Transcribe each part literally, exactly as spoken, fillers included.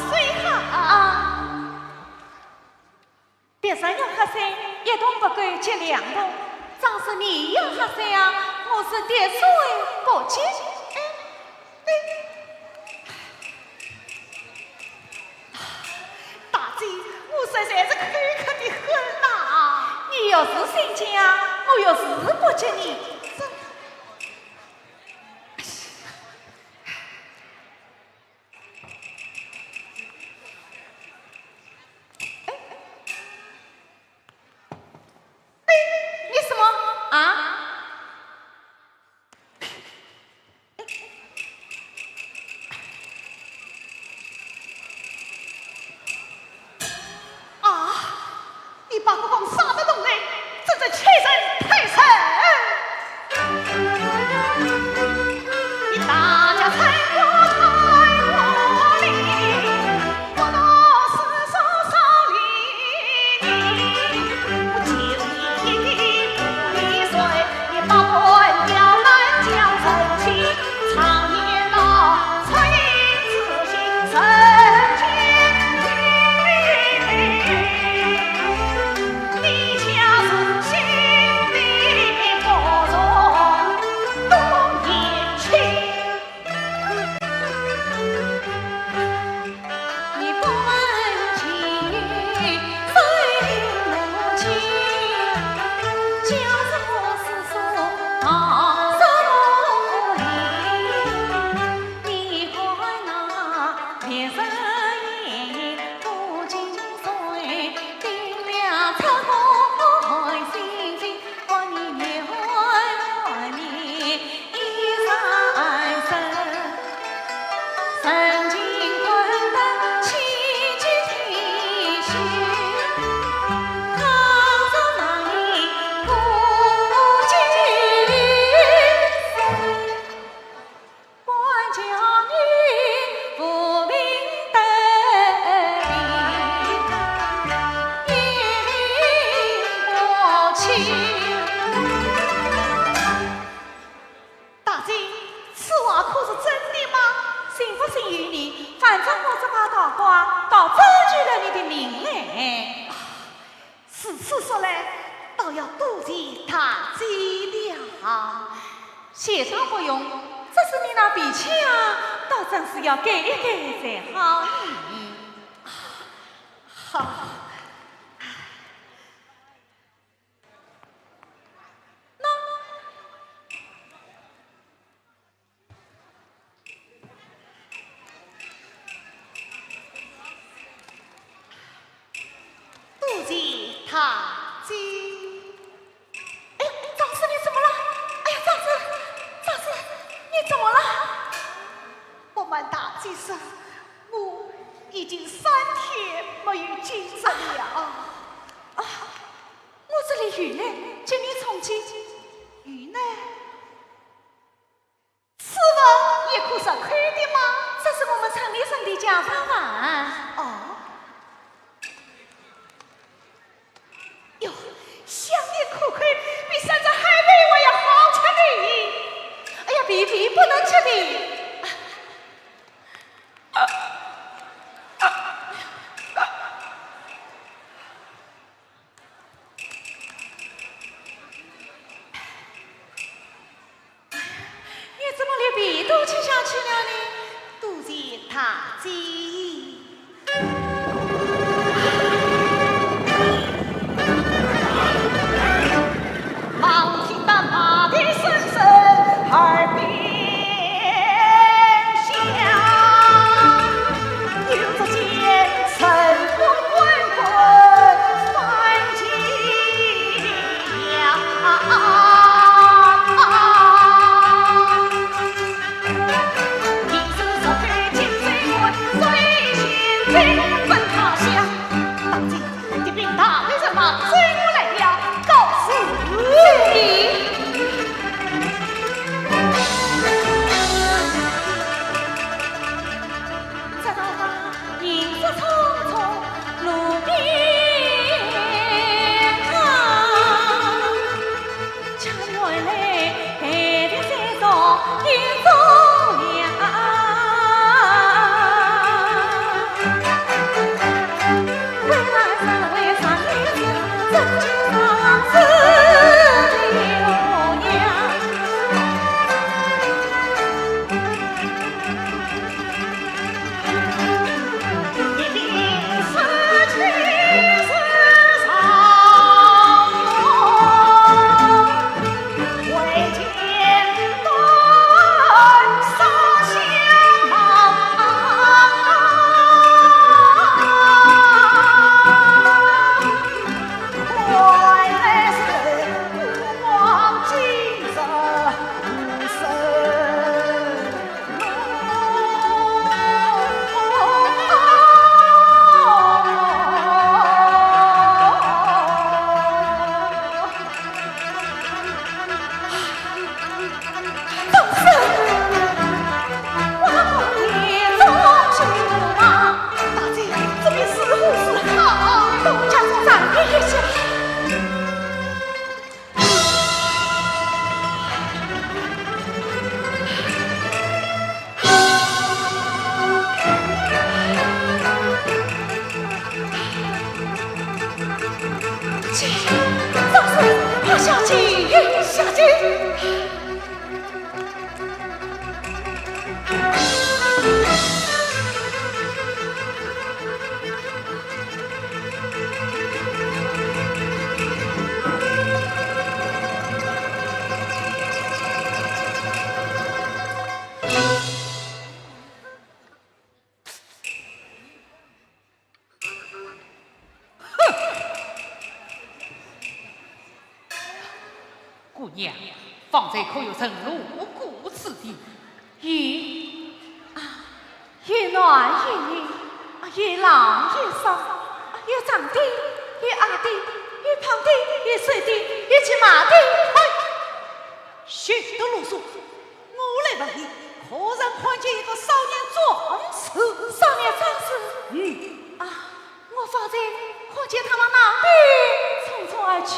水好啊。别人要喝水，一桶不够接两桶，张氏你要喝水啊，我是滴水不接。哎，哎。大姐，我实在是口渴得很呐。你要是先接啊，我要是不接你，这……哎，哎，你什么啊？啊！ 你把国公杀得动人，真正欺人太甚！你大家趁我太过哩，我若是说少理你，我就一定不理睬。你把官调来交人去，常言道，出言诛心，人间地狱。 大姐，此话可是真的吗？信不信由你，反正我这把刀刮，倒遮住了你的命嘞。 如此说来，倒要多谢大姐了。谢倒不用，只是你那脾气啊，倒真是要改一改才好呢。好。那 多谢大姐。哎，张氏，你怎么了？哎呀，张氏，张氏，你怎么了？不瞒大姐说，我已经三天没有精神了。啊，我这里有奶，给你冲去。有奶？ 此物也可入口的吗？这是我们城里人的家常饭。哦。哟，香甜可口，比山珍海味还要好吃呢。哎呀，避避，不能吃的。张生，快下去，下去。姑娘，方才可有人路过此地？有啊，有男有女，啊，有郎有嫂，啊，有长的，有矮的，有胖的，有瘦的，有骑马的。嘿，休得啰嗦，我来问你，可曾看见一个少年壮士？少年壮士？嗯。啊，我方才看见他往那边匆匆而去。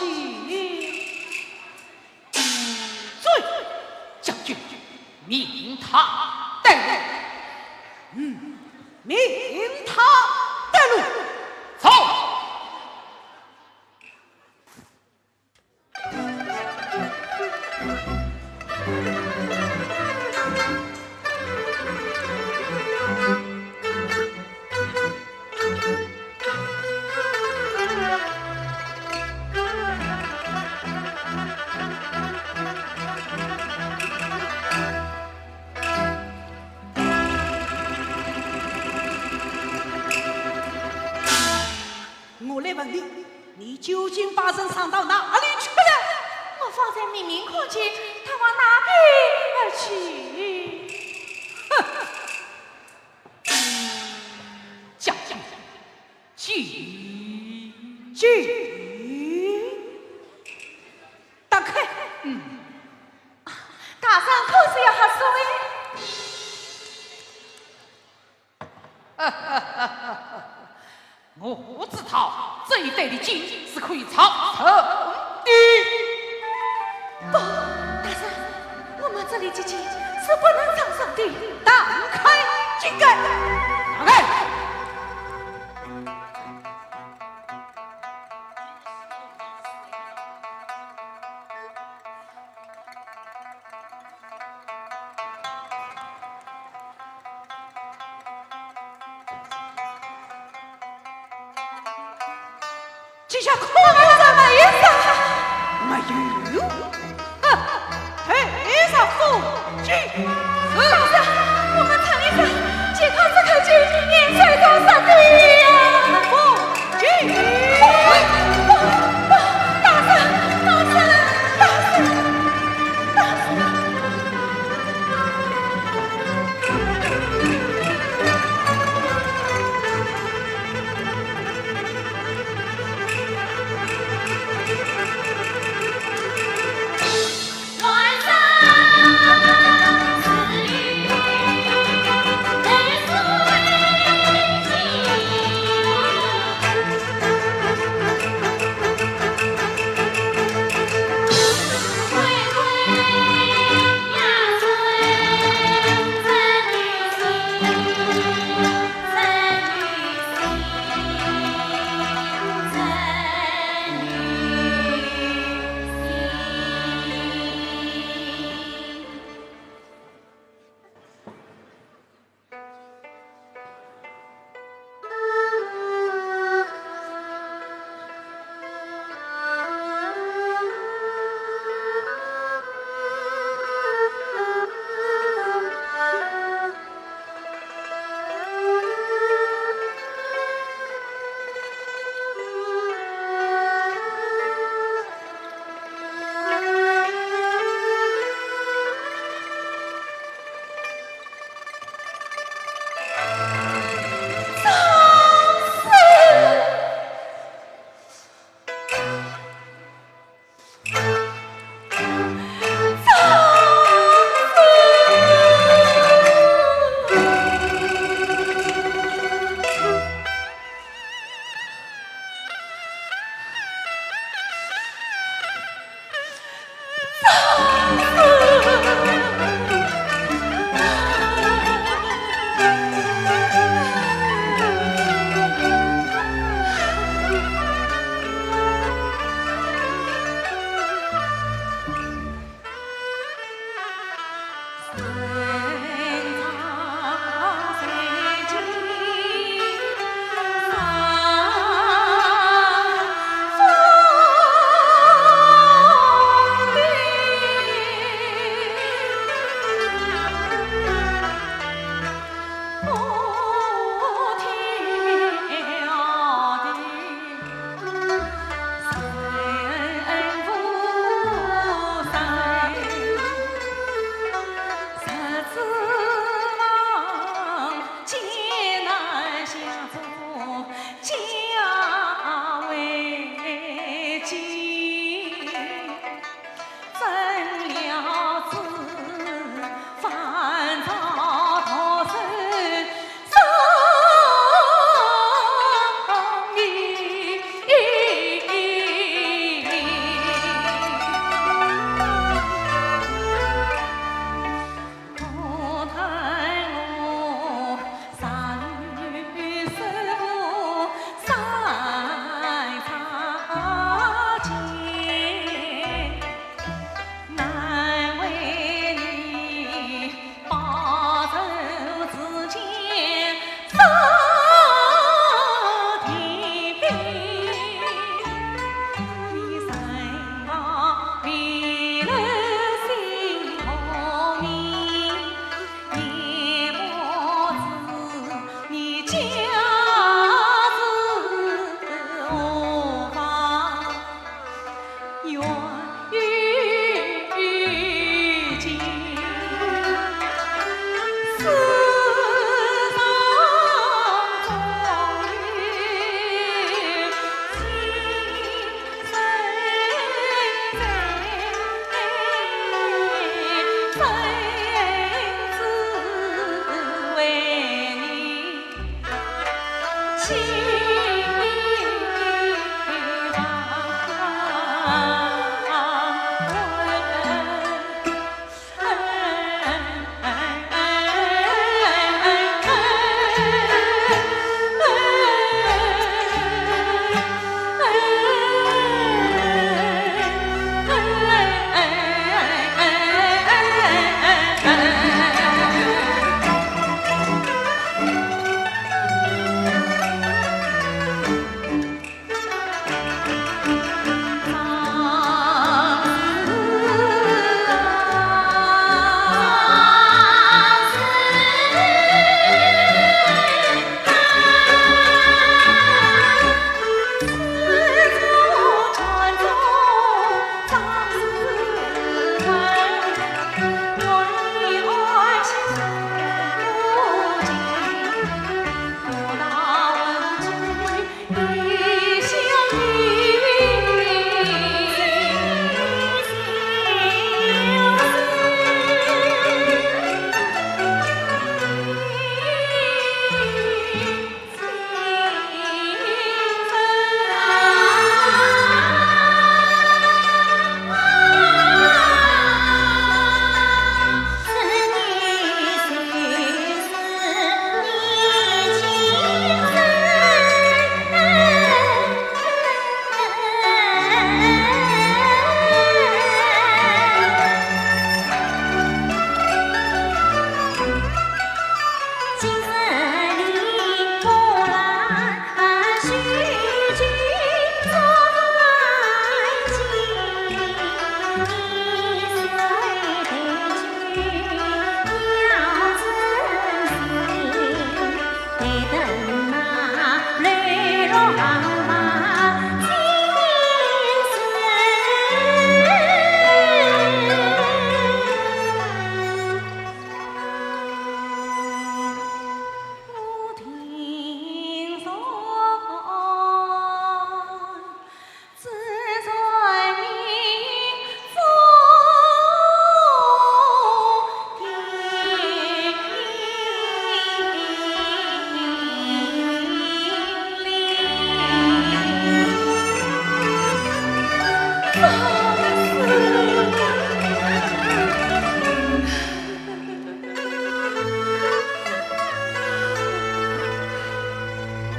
嗯，对，将军，命他带路。嗯，命他带路。走。 我来问你，你究竟把人藏到哪里去了？我方才明明看见他往那边而去。哼！将军，将军，打开。嗯。大人可是要喝水？ 我知道这一带的井是可以藏身的。不，大人，我们这里的井是不能藏身的。打开井盖。打开。 这下可能是没有啥。没有？哼，退下伏击。是。大人，我们城里人，其他是看见你在做啥的呀？伏击。不，不，不，大人，大人，大人。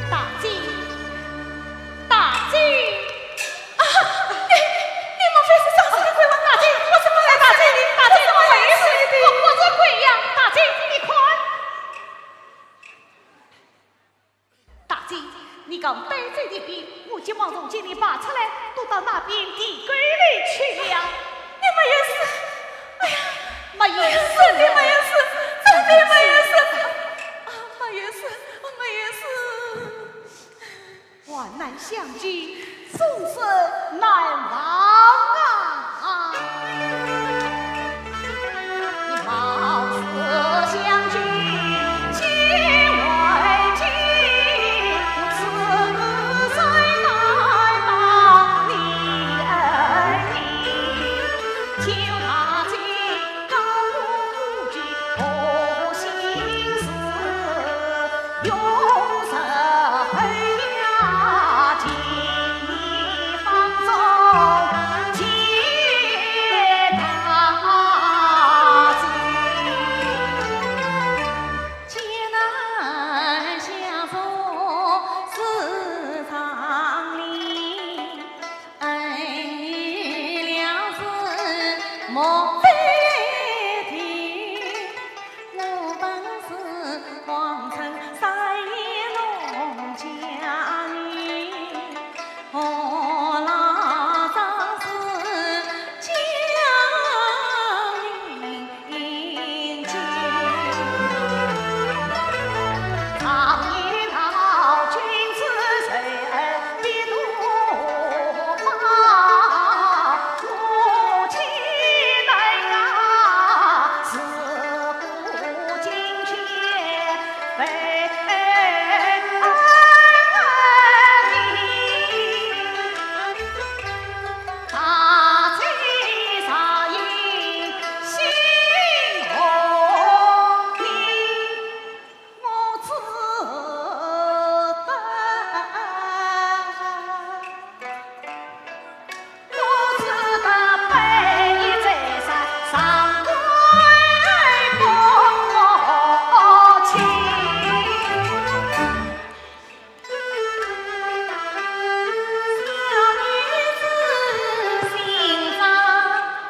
大姐，大姐。 啊，你，你莫非是上次的鬼王？大姐，我怎么来到这里？大姐，我没有死的。我不是鬼呀，大姐，你看。大姐，你刚带走的兵，我急忙从这里拔出来，都到那边地沟里去了。你没有死？哎呀，没有死，哎呀，真的没有死，真的没有死。啊，没有死，我没有死。 患难相聚，终身难忘啊！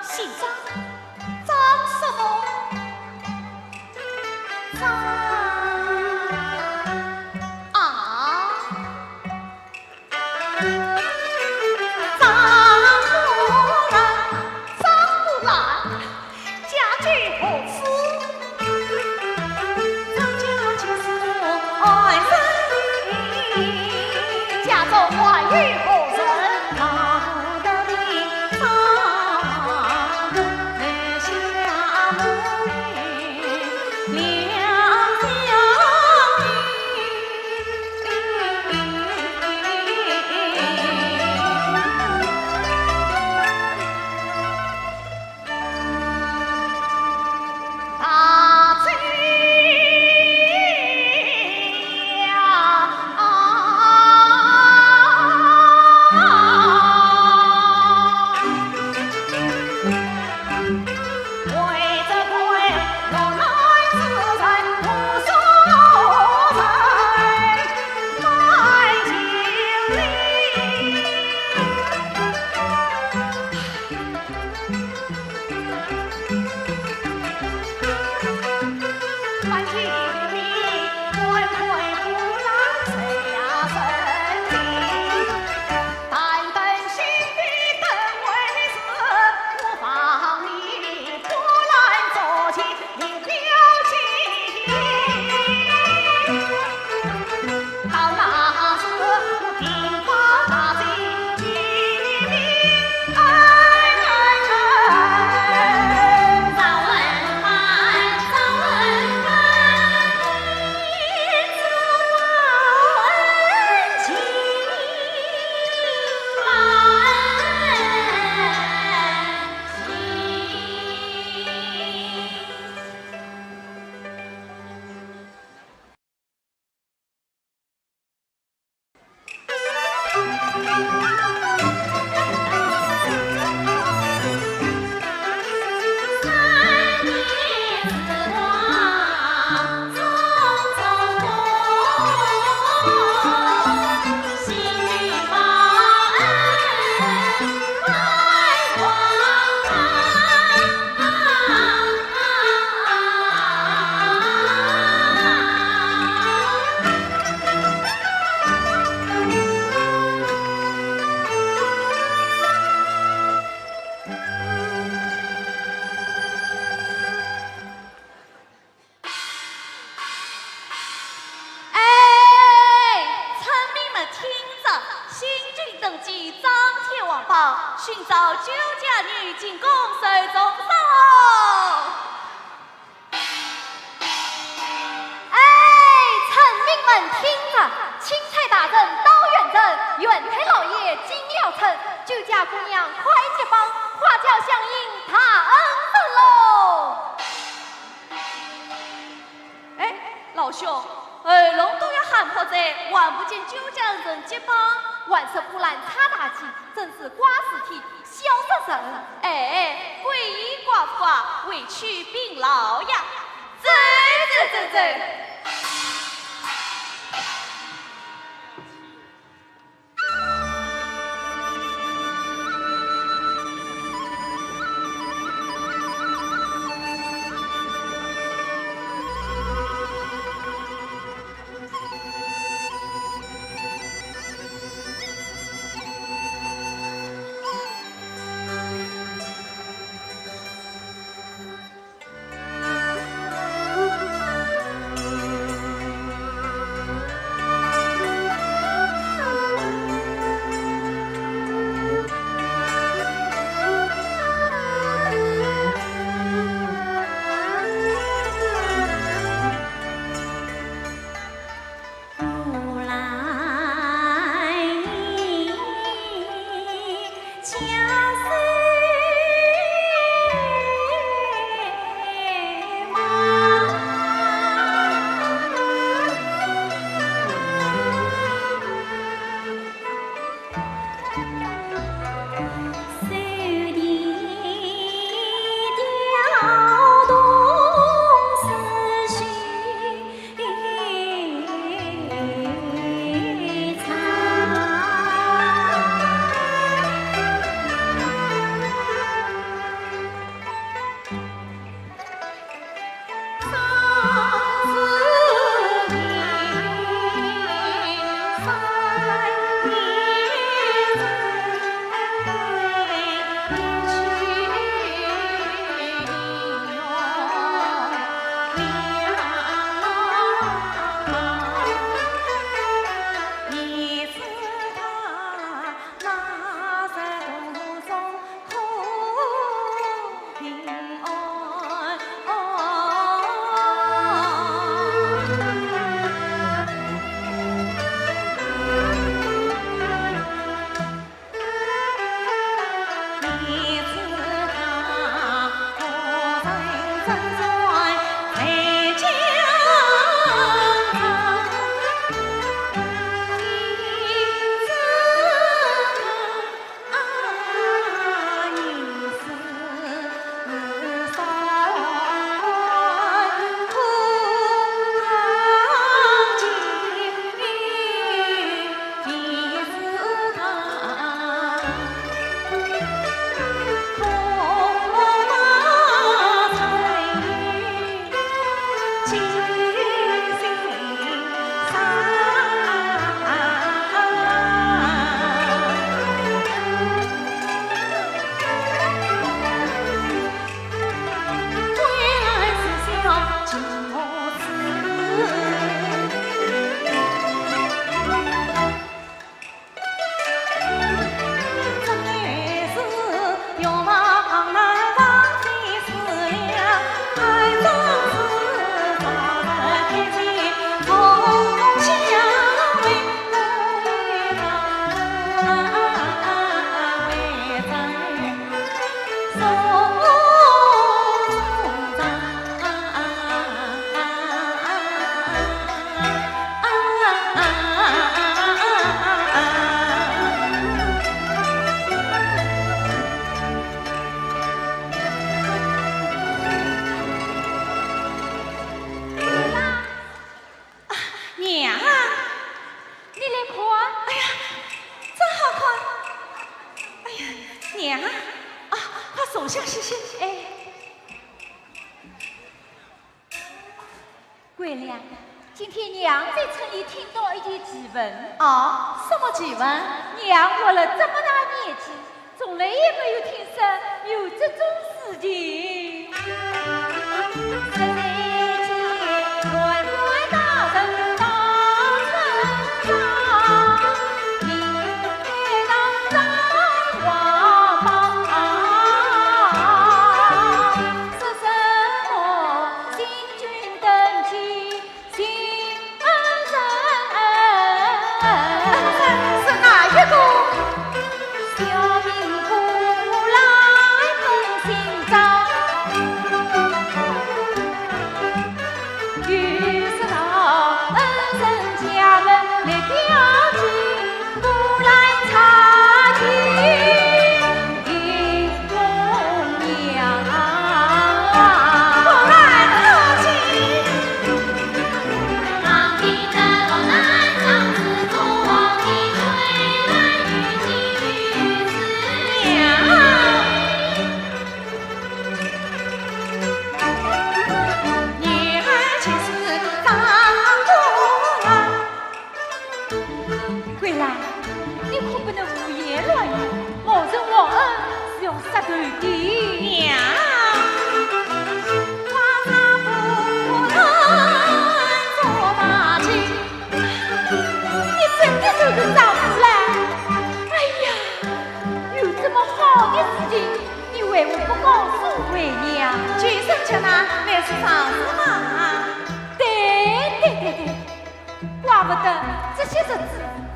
姓张，张什么？张啊，张木兰，张木兰。 家住何处？张家就是安身地。家中还有何人？哎，村民们听着，新郡登基，张贴皇榜，寻找周家女进宫受重赏哦。哎，村民们听着，钦差大人到远征，元太老爷进了城，周家姑娘快接榜，花轿相迎，大恩人喽。 哎，老兄，喉咙都要喊破哉，还不见周家人接榜？还说不然差大姐，真是怪事体，笑煞人。哎，贵人寡妇啊，回去禀老爷。走，走，走，走。娘，你来看。哎呀，真好看。哎呀，娘啊，啊，快坐下歇歇。哎，桂娘，今天娘在城里听到一件奇闻。哦，什么奇闻？娘活了这么大年纪， 从来也没有听说有这种事情。是哪一个？桂兰，你可不能胡言乱语，冒认皇恩是要杀头的。娘！你真的是个丈夫嘞？哎呀，有这么好的事情，你为何不告诉为娘？就是叫她来是丈夫嘛。对，对，对，对。 怪不得这些日子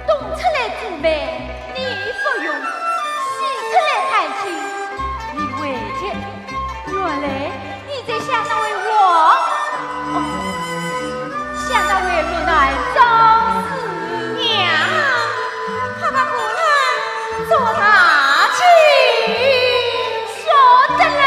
冬出来做媒，你不用，喜出来探亲，你回去。原来你在想那位王，哦，想那位落难张氏。娘，快把果然做大去。晓得了。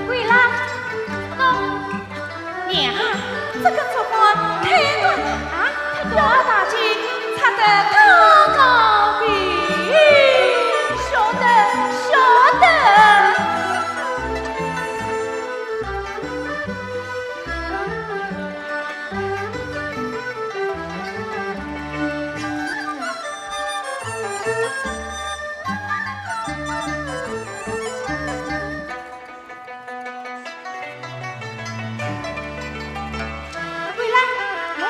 桂兰，喏，娘啊，这个竹竿太短了啊，要大姐插得高高低低。晓得，晓得。桂兰，来。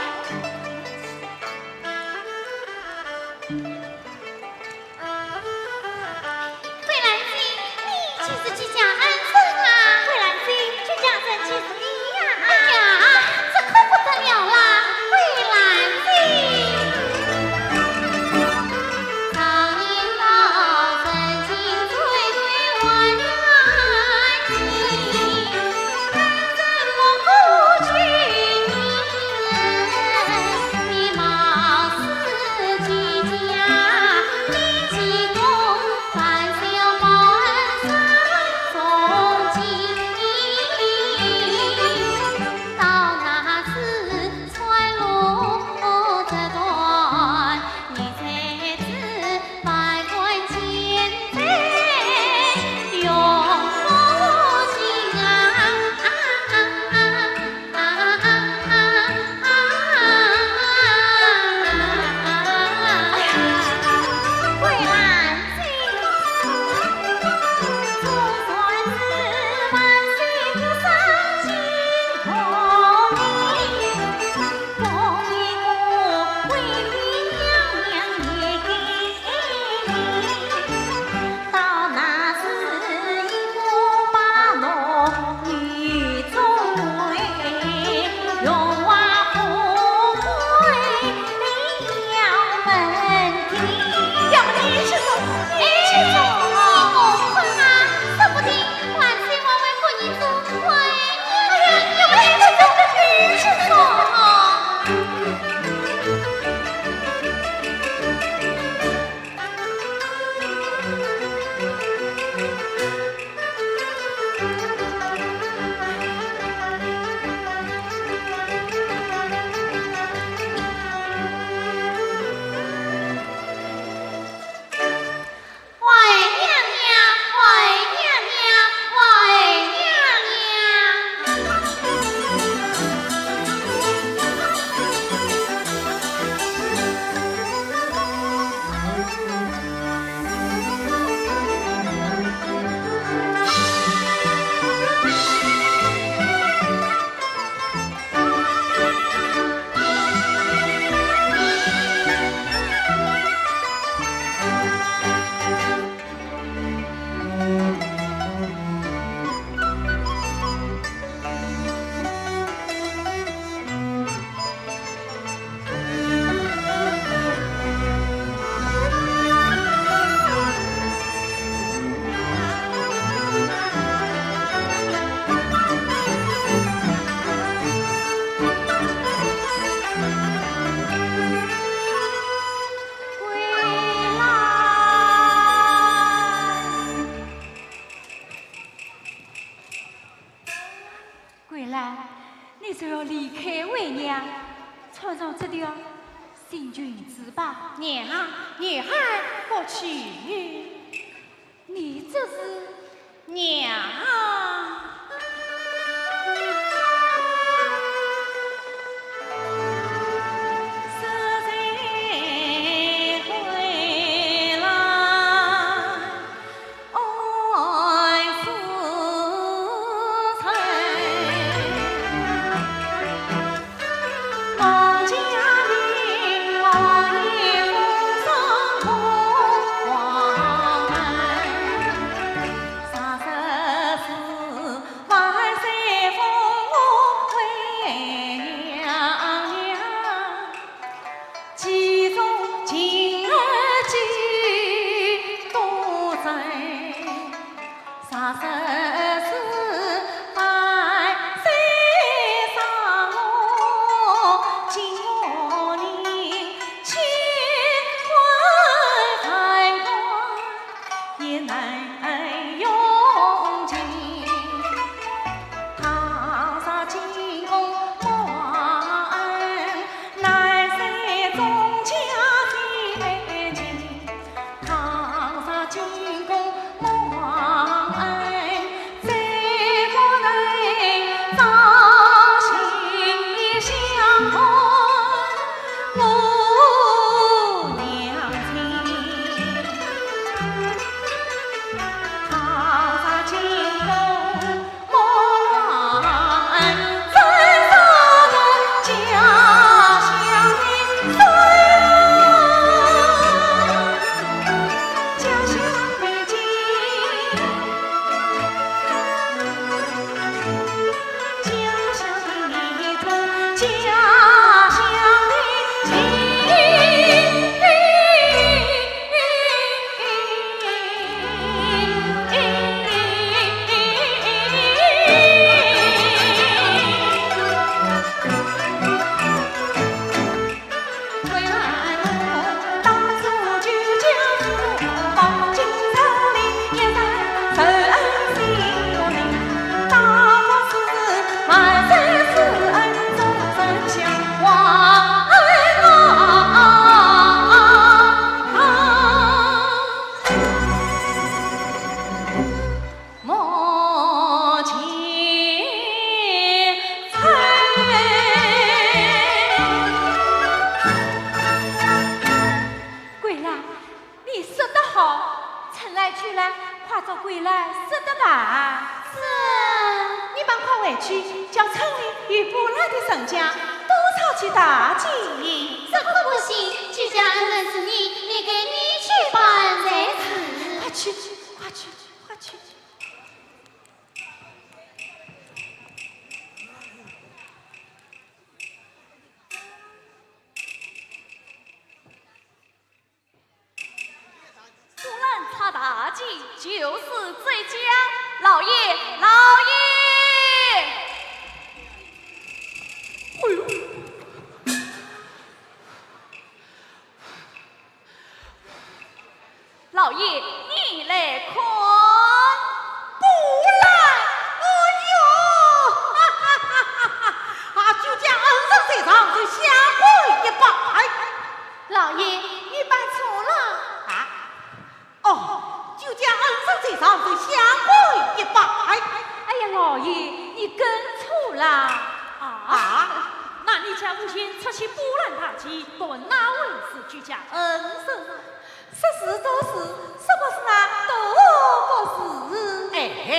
你就要离开为娘，穿上这条新裙子吧。娘啊，女孩不去。你这是……娘啊！桂兰，你说得好，春来秋来，快做桂兰说得吧。是。你们快回去，叫春丽与波兰的人家多操起大劲。这可不行，居家恩人是你，你该你去办才是。快去，快去，快去！ 波兰插大旗，就是这家。老爷，老爷！哎呦！ 老爷，你来看。波兰，哎呦，哈哈哈哈哈！啊，居家恩人在上，就下跪一拜。老爷，你拜错了。啊？哦，居家恩人在上，就下跪一拜。哎呀，老爷，你跟错了。啊？啊？那你家无心出起波兰大旗，断哪位是居家恩人啊？ 说是都是，说不是啊都不是。哎嘿，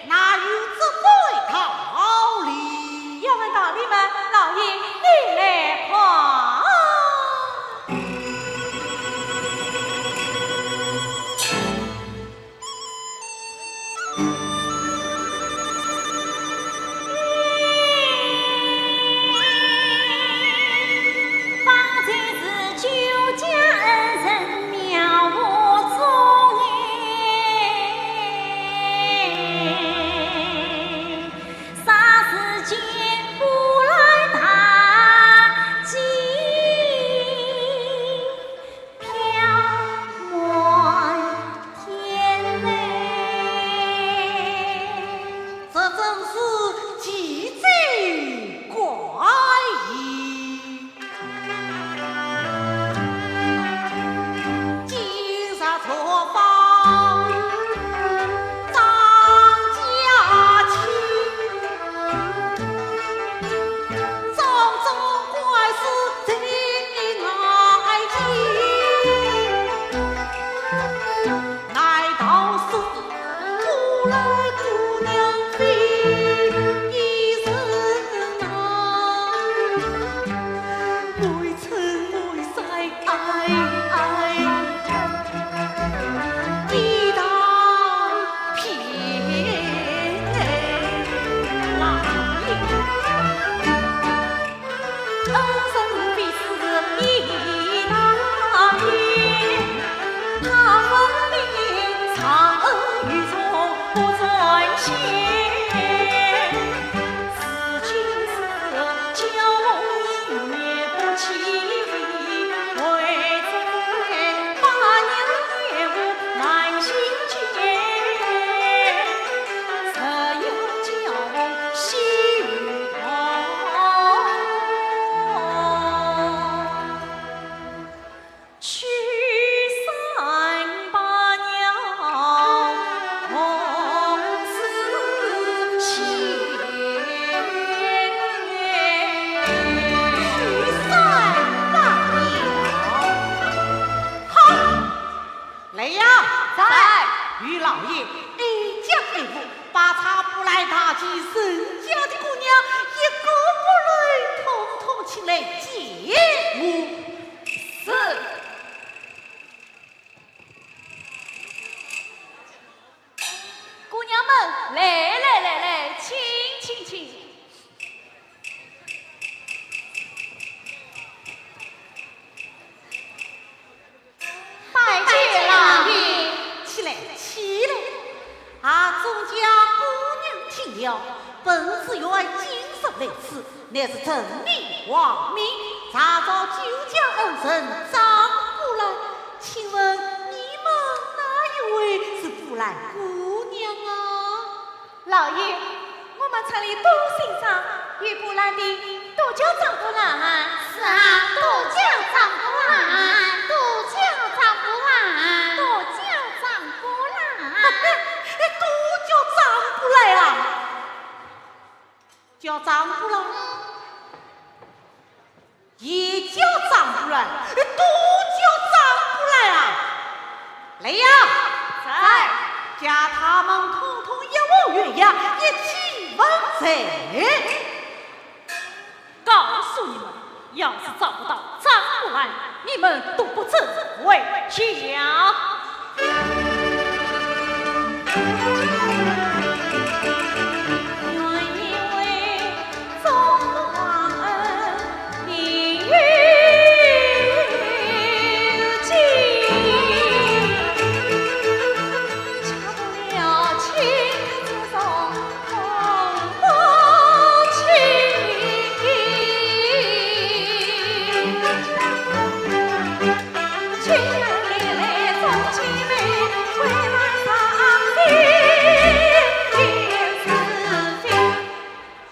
哪有这个道理？要问道理嘛，老爷，你来看。乃是镇里王命，查找酒家恩人张布兰。请问你们哪一位是布兰姑娘啊？老爷，我们村里都姓张，有布兰的都叫张布兰。是啊，都叫张布兰，都叫张布兰，都叫张布兰。哎，都叫张布兰啊？ 叫张布兰，也叫张布兰，都叫张布兰啊！来呀！在。叫他们统统一副鸳鸯，一起问罪。告诉你们，要是找不到张布兰，你们都不准回家。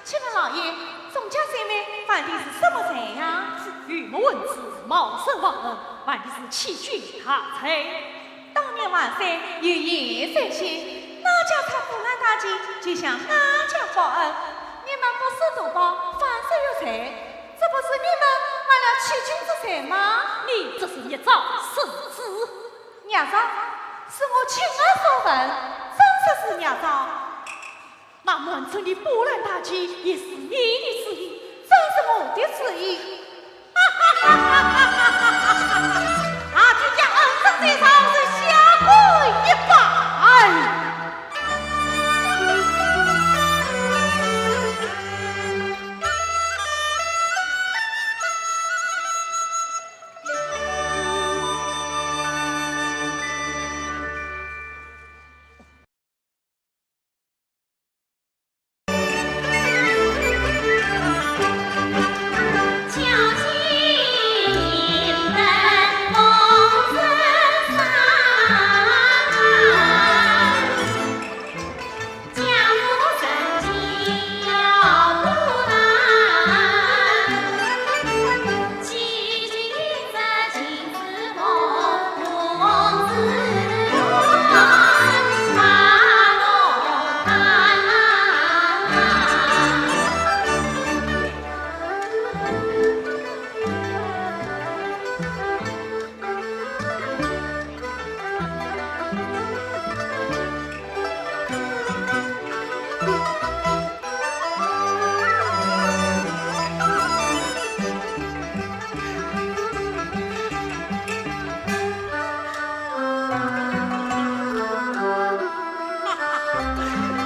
请问老爷，钟家三妹犯的是什么罪呀？鱼目混珠，冒认王恩，犯的是欺君大罪。 当年王三有言在先，哪家拆布兰大计，就向哪家报恩。你们不思图报，反受罪，这不是你们犯了欺君之罪吗？你这是捏造圣旨。捏造？是我亲耳所闻，真实是捏造。 那瞒着你布兰大计也是你的主意，怎是我的主意？啊，就将恩人这场事下跪一拜。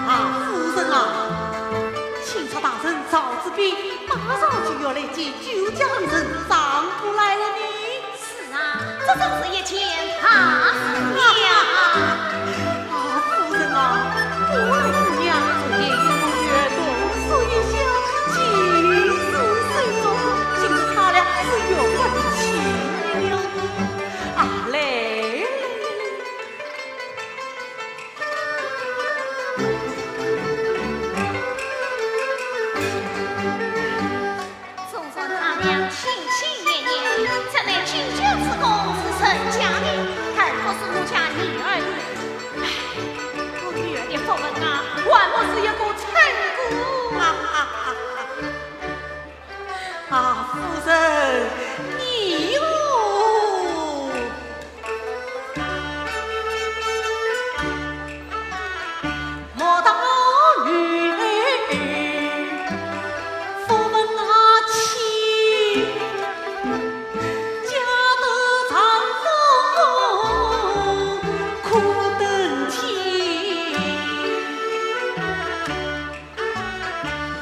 啊，夫人啊，钦差大人赵子宾马上就要来见酒家恩人张布兰了呢。 是啊，这真是一件大事呀。啊，夫人啊，布兰姑娘昨夜与我同宿一宵，情深意重，今日她俩是永远的情人了。啊，来，来，来，来。 纵然他俩情情意意，怎奈酒家之功是人家的，而不是我家女儿的。唉，我女儿的福分啊，还不是一个称呼。啊，夫人，你哦。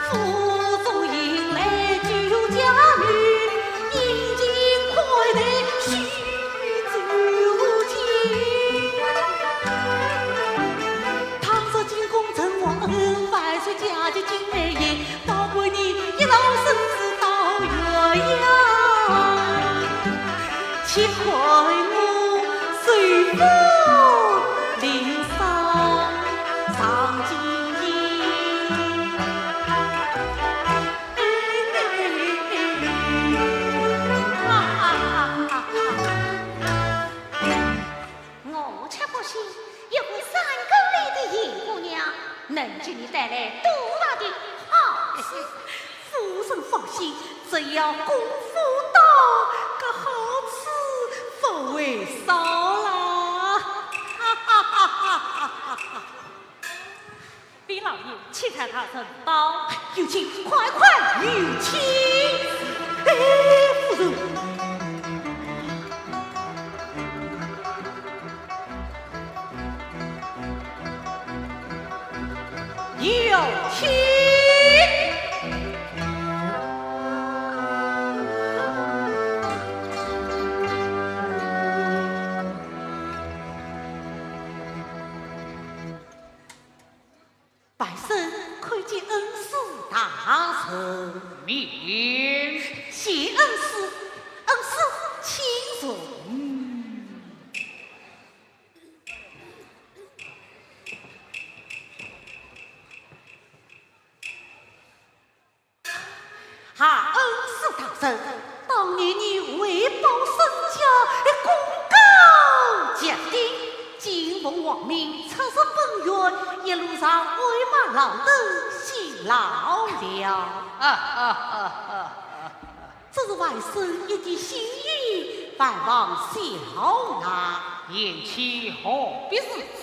府中迎来酒家女，殷勤款一块我随风流上上金银。我却不信一个山沟里的野姑娘能给你带来多大的好处。夫人放心，只要功夫到，搿好处不会少啦。禀老爷，钦差大人到。有请，快快有请。哎，夫人。 有请。百岁叩见恩师大人。免。谢恩师，恩师请坐。 啊，恩师大人，当年你为报身家，功高及第，竟奉皇命出使本院，一路上喂马遨斗，辛劳了。啊，啊，啊，啊，啊。这是外甥一点心意，还望笑纳。贤妻何必如此？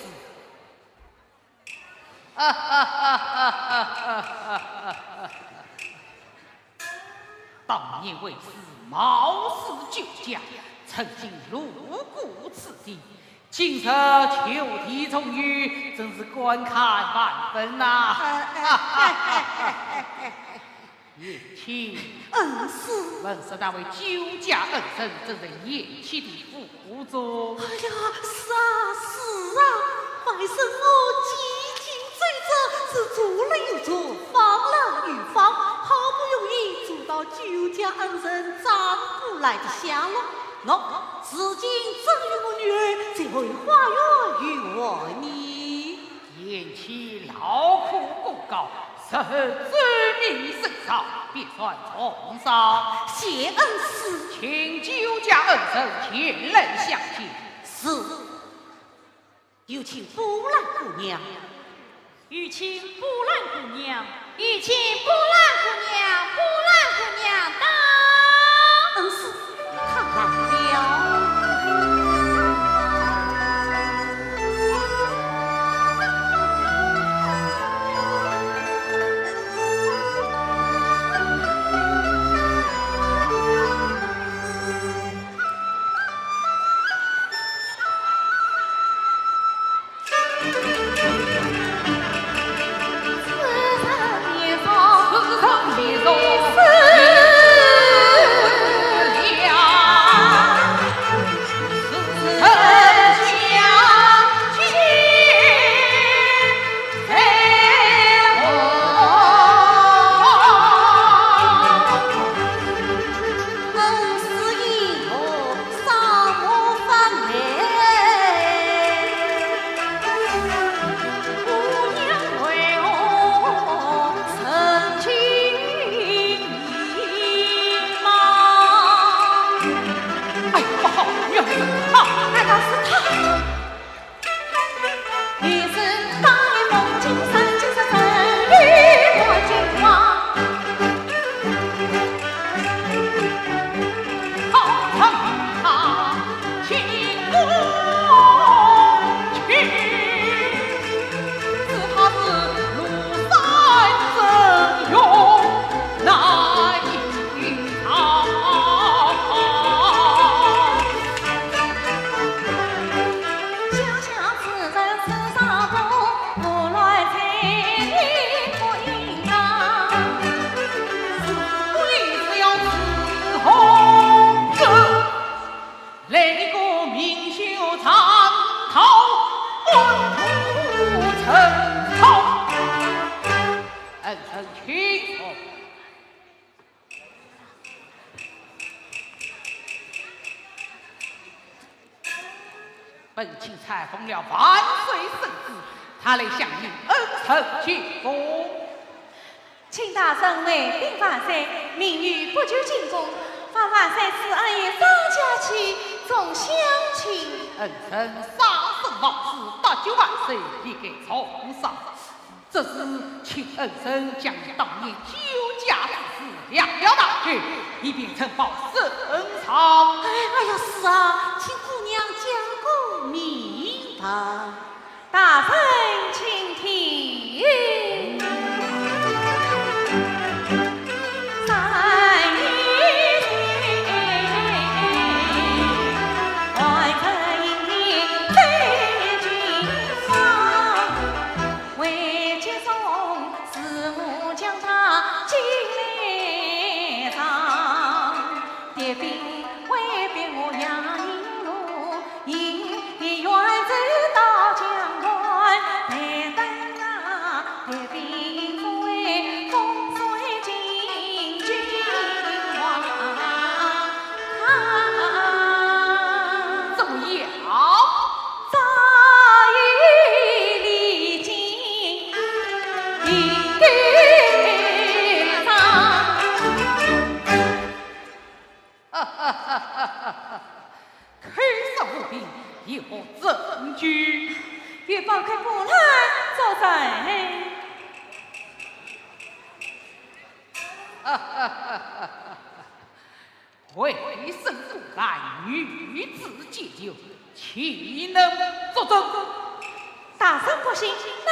当年为师冒死救驾，曾经路过此地，今日就地重游，真是感慨万分呐。哎，哎，哎，哎，哎，哎。 贤妻。恩师。闻说那位救驾恩人正是贤妻的父祖。哎呀，是啊，是啊，外甥我几经周折，是左路右转，方路右方，好不容易做到救驾恩人转过来的下落。喏，如今正与我女儿在后花园游玩呢。贤妻劳苦功高， 日后奏明圣上，必算重赏。谢恩师。请救驾恩人前来相见。是。有请波兰姑娘。有请波兰姑娘。有请波兰姑娘，波兰姑娘到。恩师。 看来了。钦差奉了万岁圣旨，特来向你恩仇结仇。请大人回禀万岁，明日不求进宫，望万岁赐俺一张家契，重相请。恩人杀身亡事，搭救万岁，理该重赏。 这事请恩人将当年酒驾之事，量了大局，以便呈报圣上。哎，哎呀，是啊，请姑娘讲个明白。大人请听。怎么样？口说无凭，有何证据？有宝盖布来作证。 为生故来，女子解救，岂能作证？大人不信，那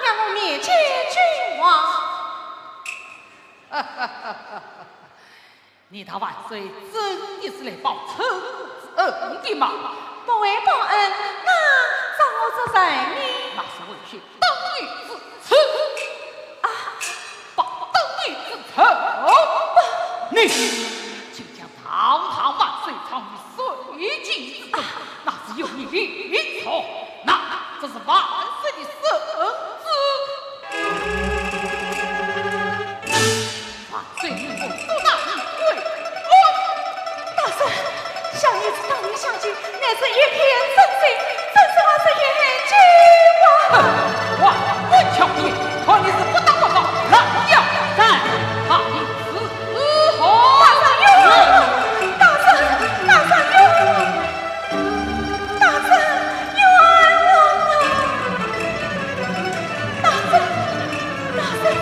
让我面见君王。你道万岁真的是来报仇之恩的吗？不为报恩，那让我作什么？那是为血当头之仇。啊！ 报当年之仇。你竟将堂堂万岁藏于水井之中，那是有你的错，那这是万岁的圣旨。万岁命我捉拿你归案。大人，小女子当年相救，乃是一片真心， 真是万岁千秋啊！哼，我巧言，看你是不打不招，来呀！在，他的伺候。大人有，大人，大人有，大人冤枉啊！大人，大人。大人，是。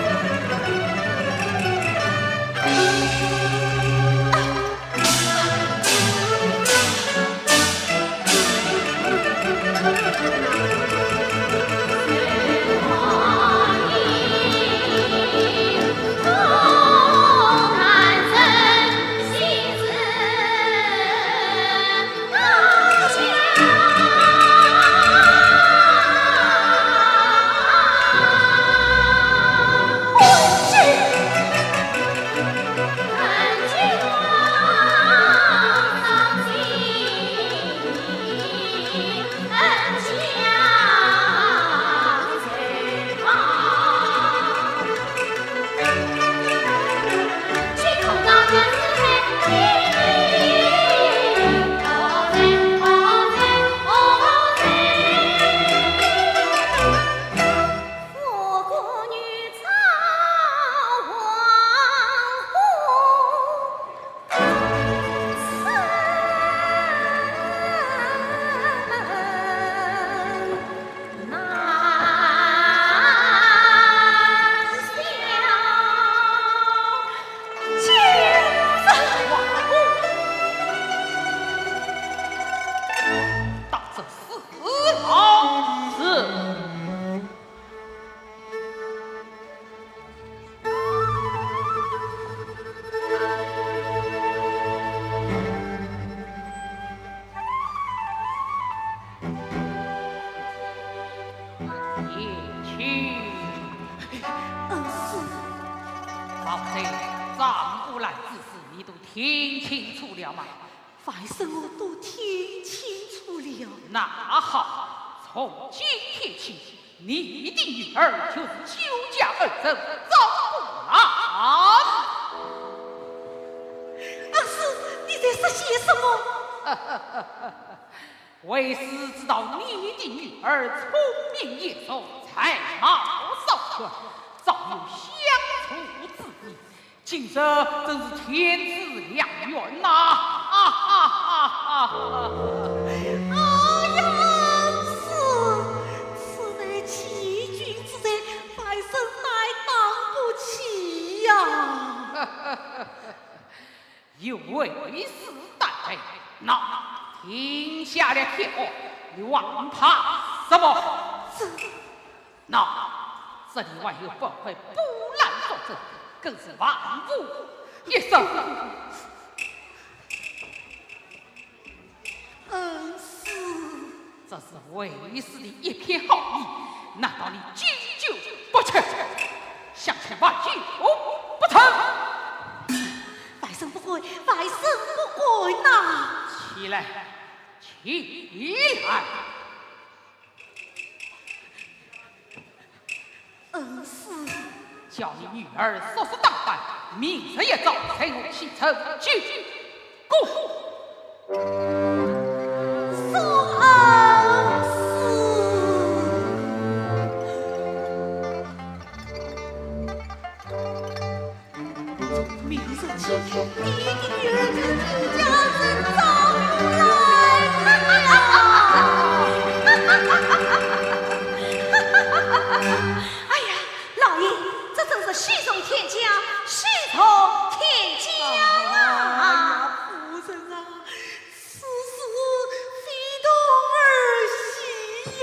贤卿。恩师。方才张五兰之事，你都听清楚了吗？ 万岁，我都听清楚了。那好，从今天起，你的女儿就是酒驾恩人张五兰。恩师，你在说些什么？为师知道你的女儿聪明贤淑，才貌双全，早有相中之意。今日真是天赐良缘呐！啊哈哈哈哈！哎呀，恩师，此乃欺君之罪，外甥乃当不起呀。 有为师担待，那停下了挑担，你还怕什么？这……那这里还有八块布兰作证，更是万无一失。 恩师，这是为师的一片好意，难道你经久不屈，想想万万不成？外甥不敢，外甥不敢呐。起来，起来。 恩师，叫你女儿梳妆打扮，明日一早随我起程去。过。是恩师。明日起，你的女儿就进京城找我来了。哎呀， 老爷，这真是喜从天降，喜从天降啊！哎呀，夫人啊，此事非同儿戏哟。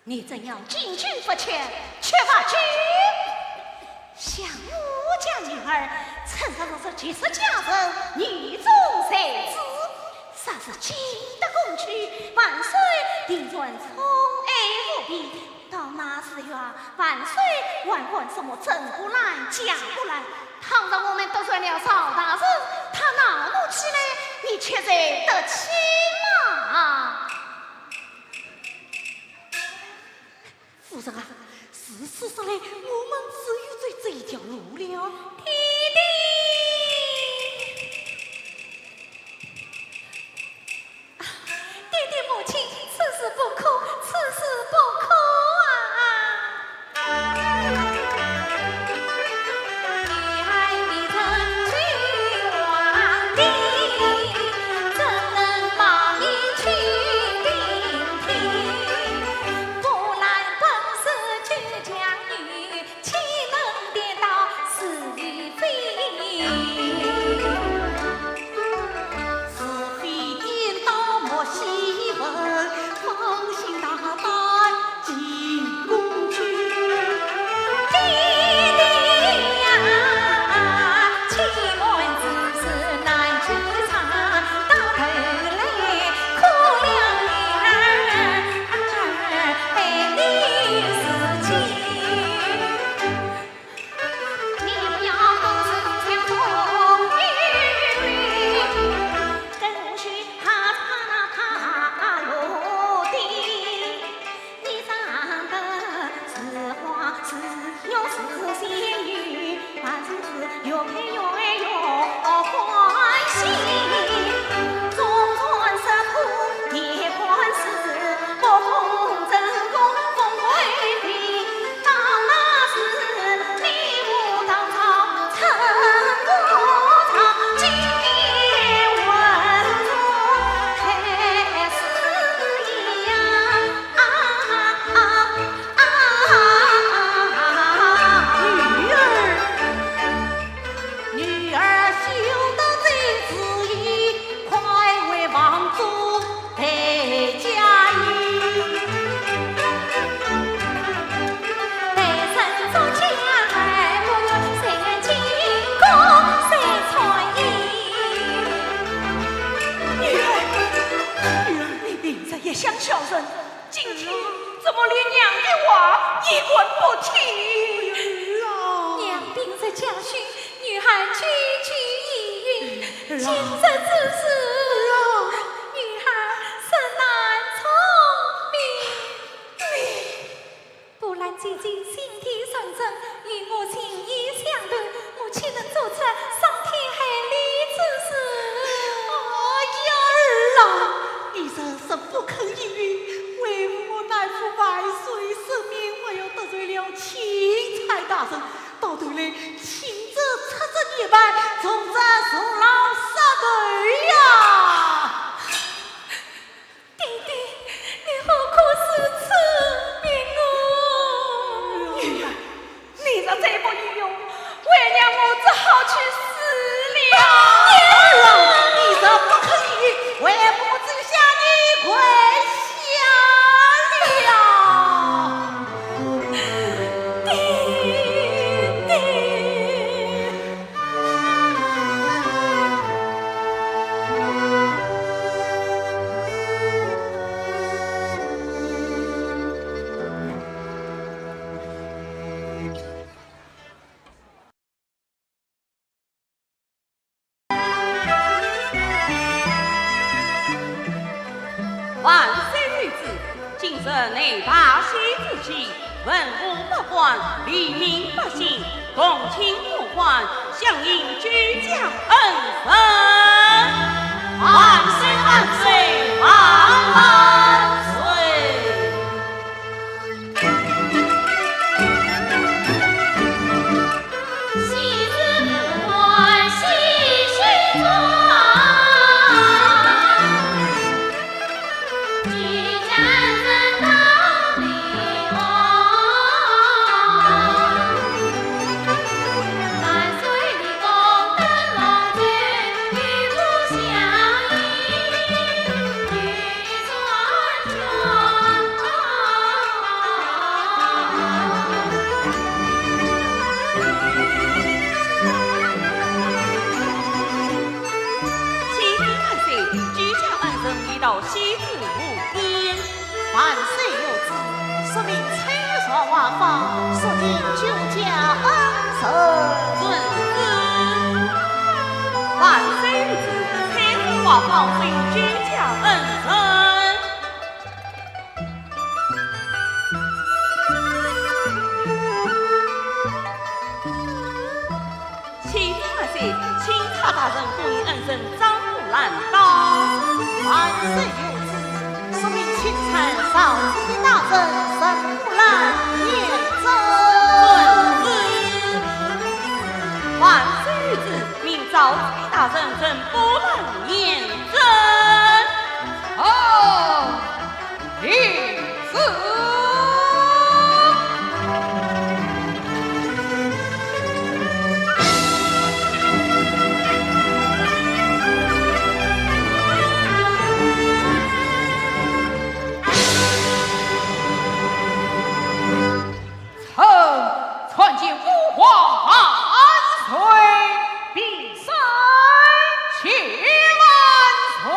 你怎样敬君不屈，屈不屈？ 想我家女儿，趁着若是绝色佳人，女中才子，若是进得宫去，万岁定然宠爱无比。到那时候啊，万岁还管什么正宫男、假宫男？倘若我们得罪了赵大人，他恼怒起来，你却受得起吗？ 夫人啊，如此说来，我们只有走这一条路了。爹爹！啊，爹爹母亲，此事不可，此事不可啊！女儿，女儿休得这主意，快回房中 陪嫁女。待人作嫁，不如在清宫受春意。女儿，女儿，你平日一向孝顺，今天怎么连娘的话也敢不听？女儿啊！娘平日教训， 女儿句句依允，今日之事，女儿实难从命。对。布兰姐姐心地纯真，与我情意相投，我岂能做出伤天害理之事？轻则插着泥板，重则坐牢杀头呀！爹爹，你何苦如此逼我？女儿，你若再不依我，为娘我只好去死了。儿啊，你若不肯依，为母就向你跪下了。 爹爹。万岁御旨，今日乃大喜之期，文武百官、黎民百姓，共庆共欢，响应居家恩神。万岁，万岁，万万岁！ 千岁万岁，居家恩神已到，喜字无言。万岁有旨，说明春雨茶花坊，速定居家恩神。遵旨。万岁有旨，春雨茶花坊定居家恩神。 千岁万岁，钦差大人恭迎恩人张木兰到。万岁有旨，速命钦差赵子宾大人、沈木兰验证。遵旨。万岁有旨，命赵子宾大人、沈木兰验证。哦。 领旨。臣参见吾皇万岁，平身谢万岁。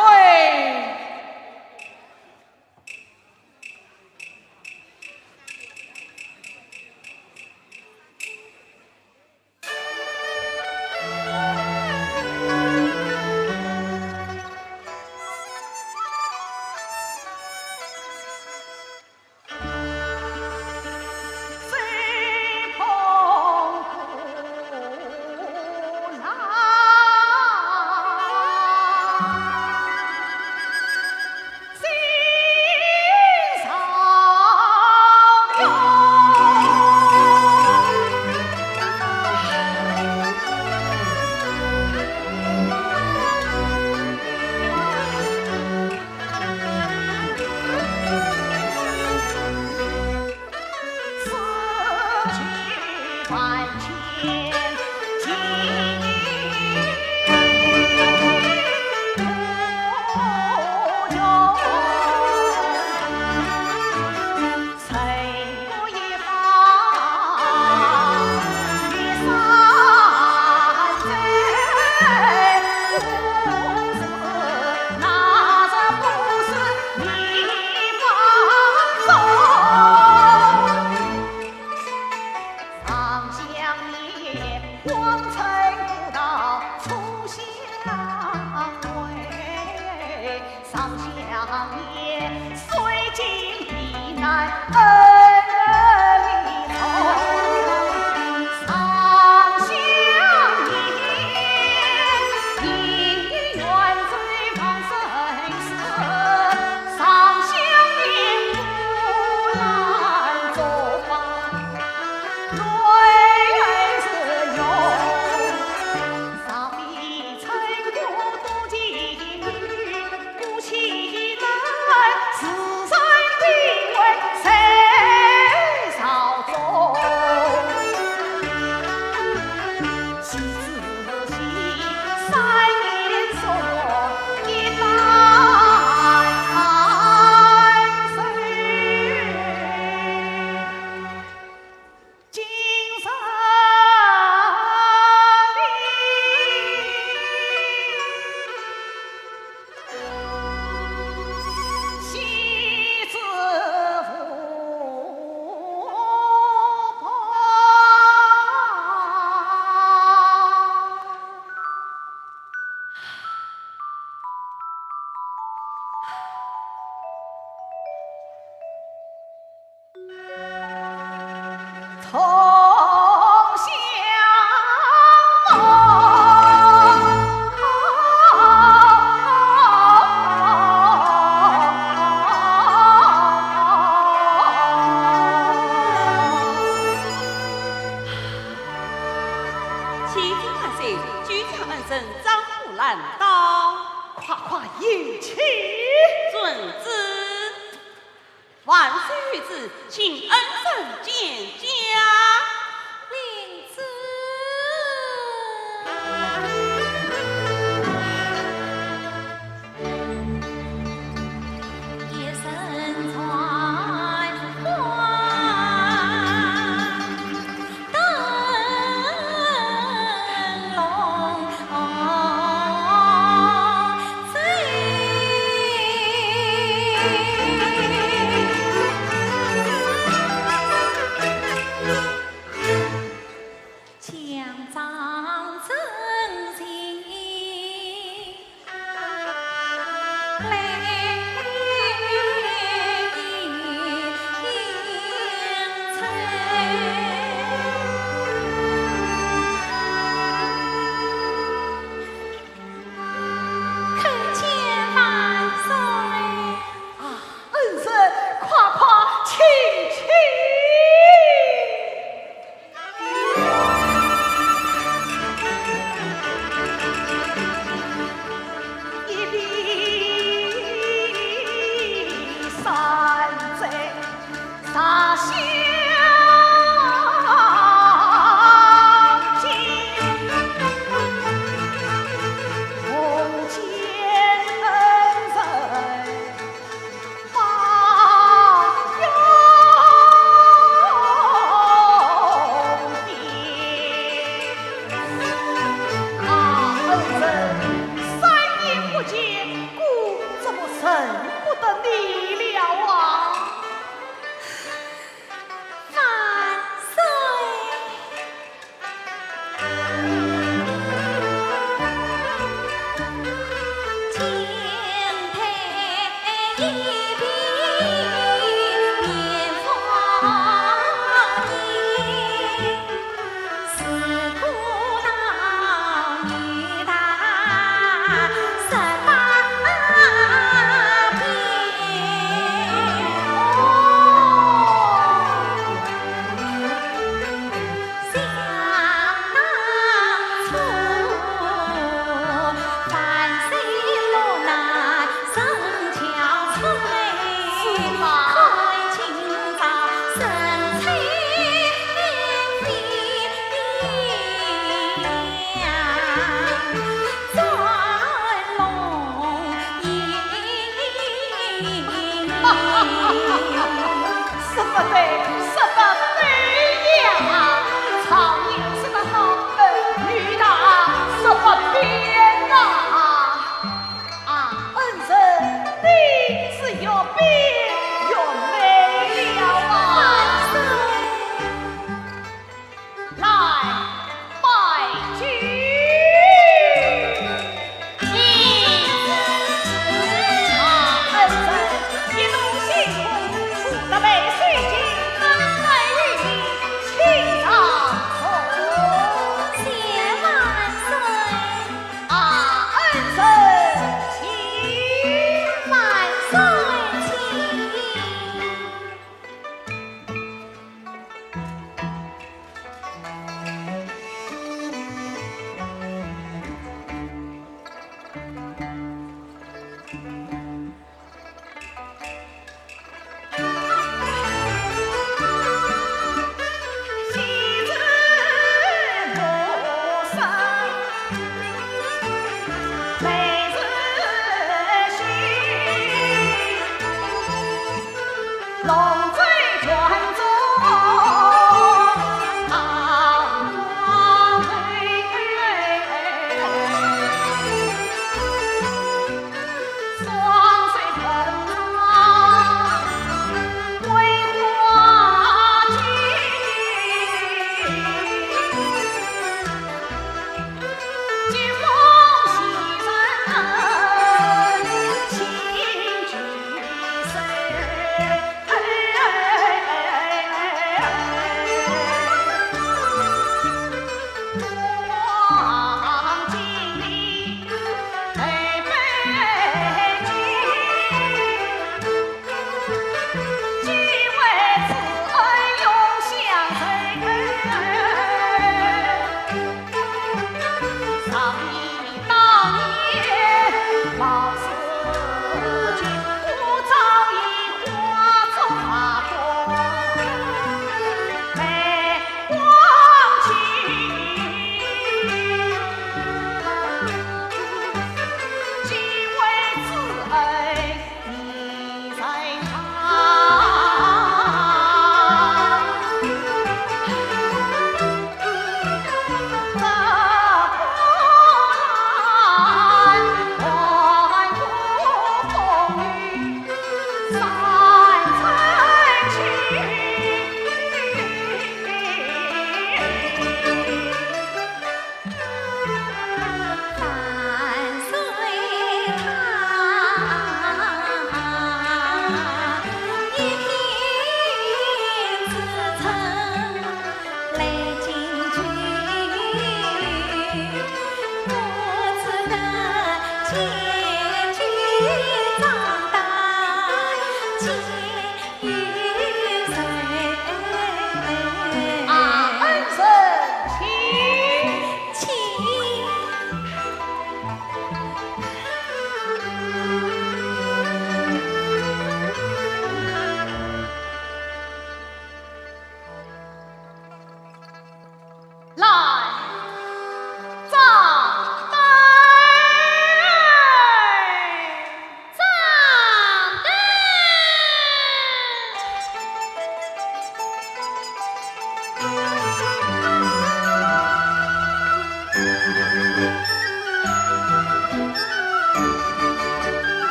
启禀万岁，救驾恩人张虎拦到。快快有请。遵旨。万岁有旨，请恩人见驾。领旨。 参见万岁。啊，恩人，快快请起。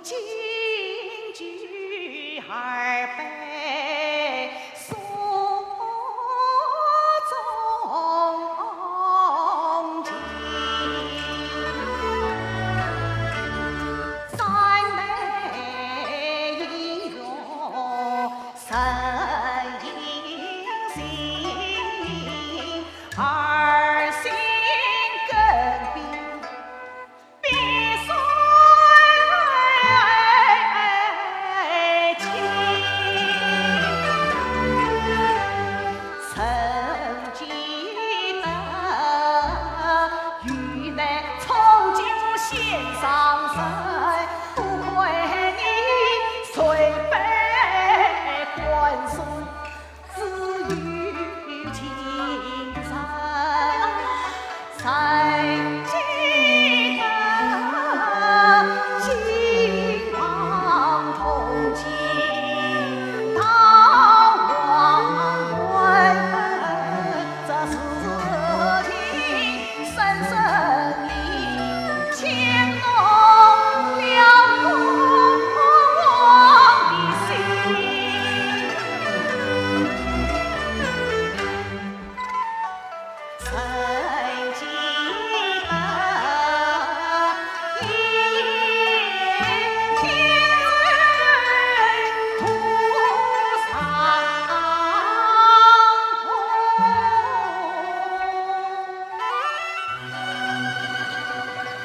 金居二杯诉衷情，三杯一月深饮心，二心更比 比水清。曾记得与你从军先上阵，不愧你虽非官军， 只有情深深记得，今往同行到黄昏，这事情 深深地牵动了我的心。曾记得一天徒伤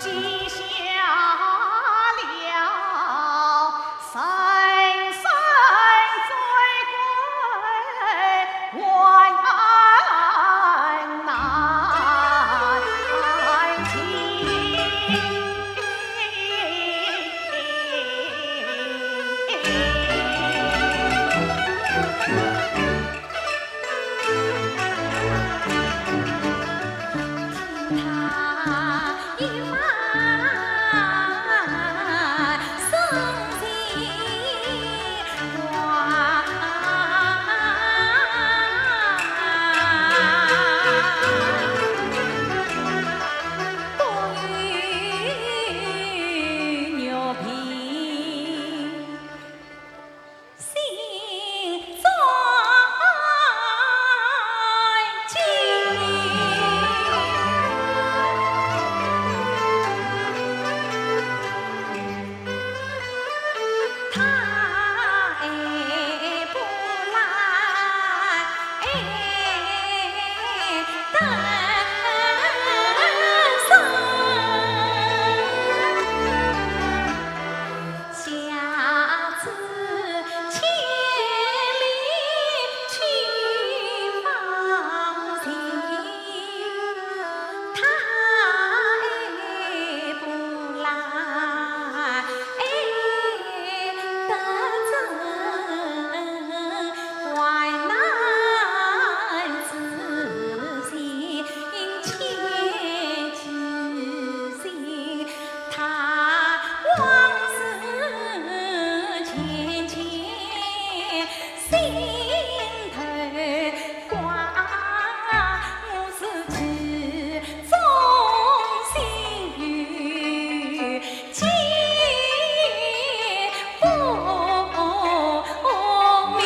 记下了深深追悔万难情。 心中记。他爱不来，爱得深。 下至千里去放晴，他爱不来，爱得深，患难之心切记心。 他往事浅浅心头挂，我是记中心有记不明。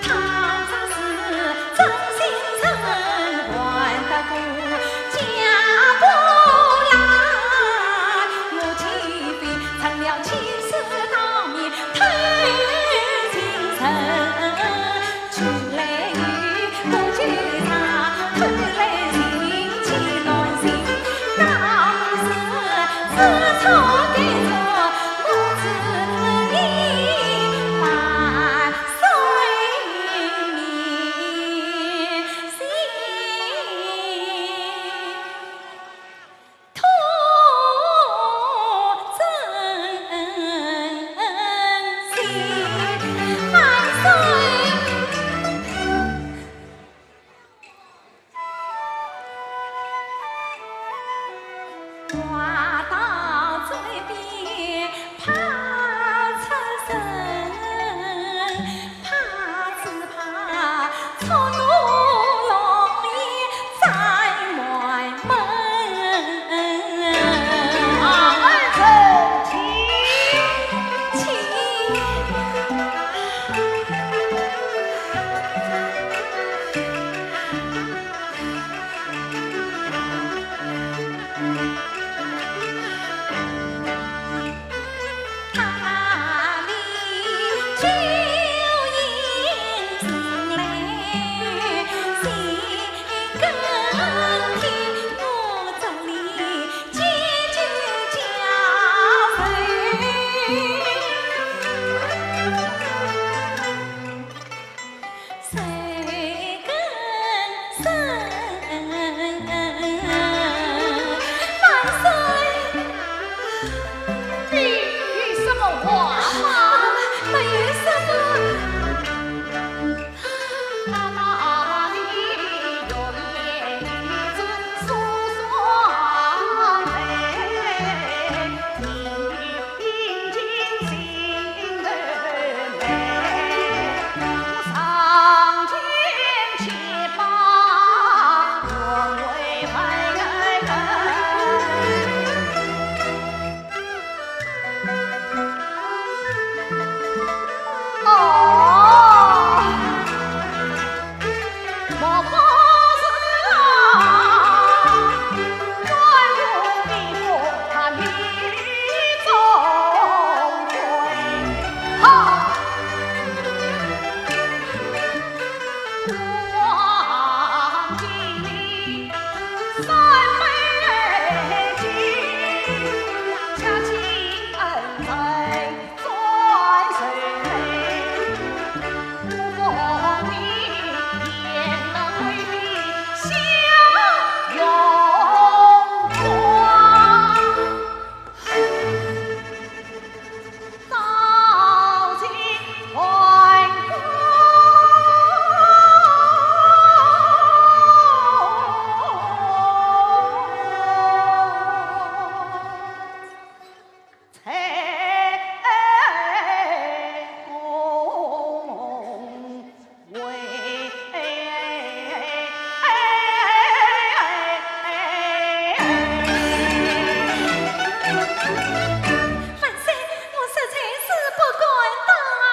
他若是真心真，还得过家不来，我岂非成了欺世盗名偷情人？去来与我纠缠，偷来情妻乱心，那不是知错改错，我只恨你万 岁年心，徒增心。万岁！ 话到嘴边怕出声，怕只怕触怒龙颜斩满门。啊！万岁，我实在是不敢当啊。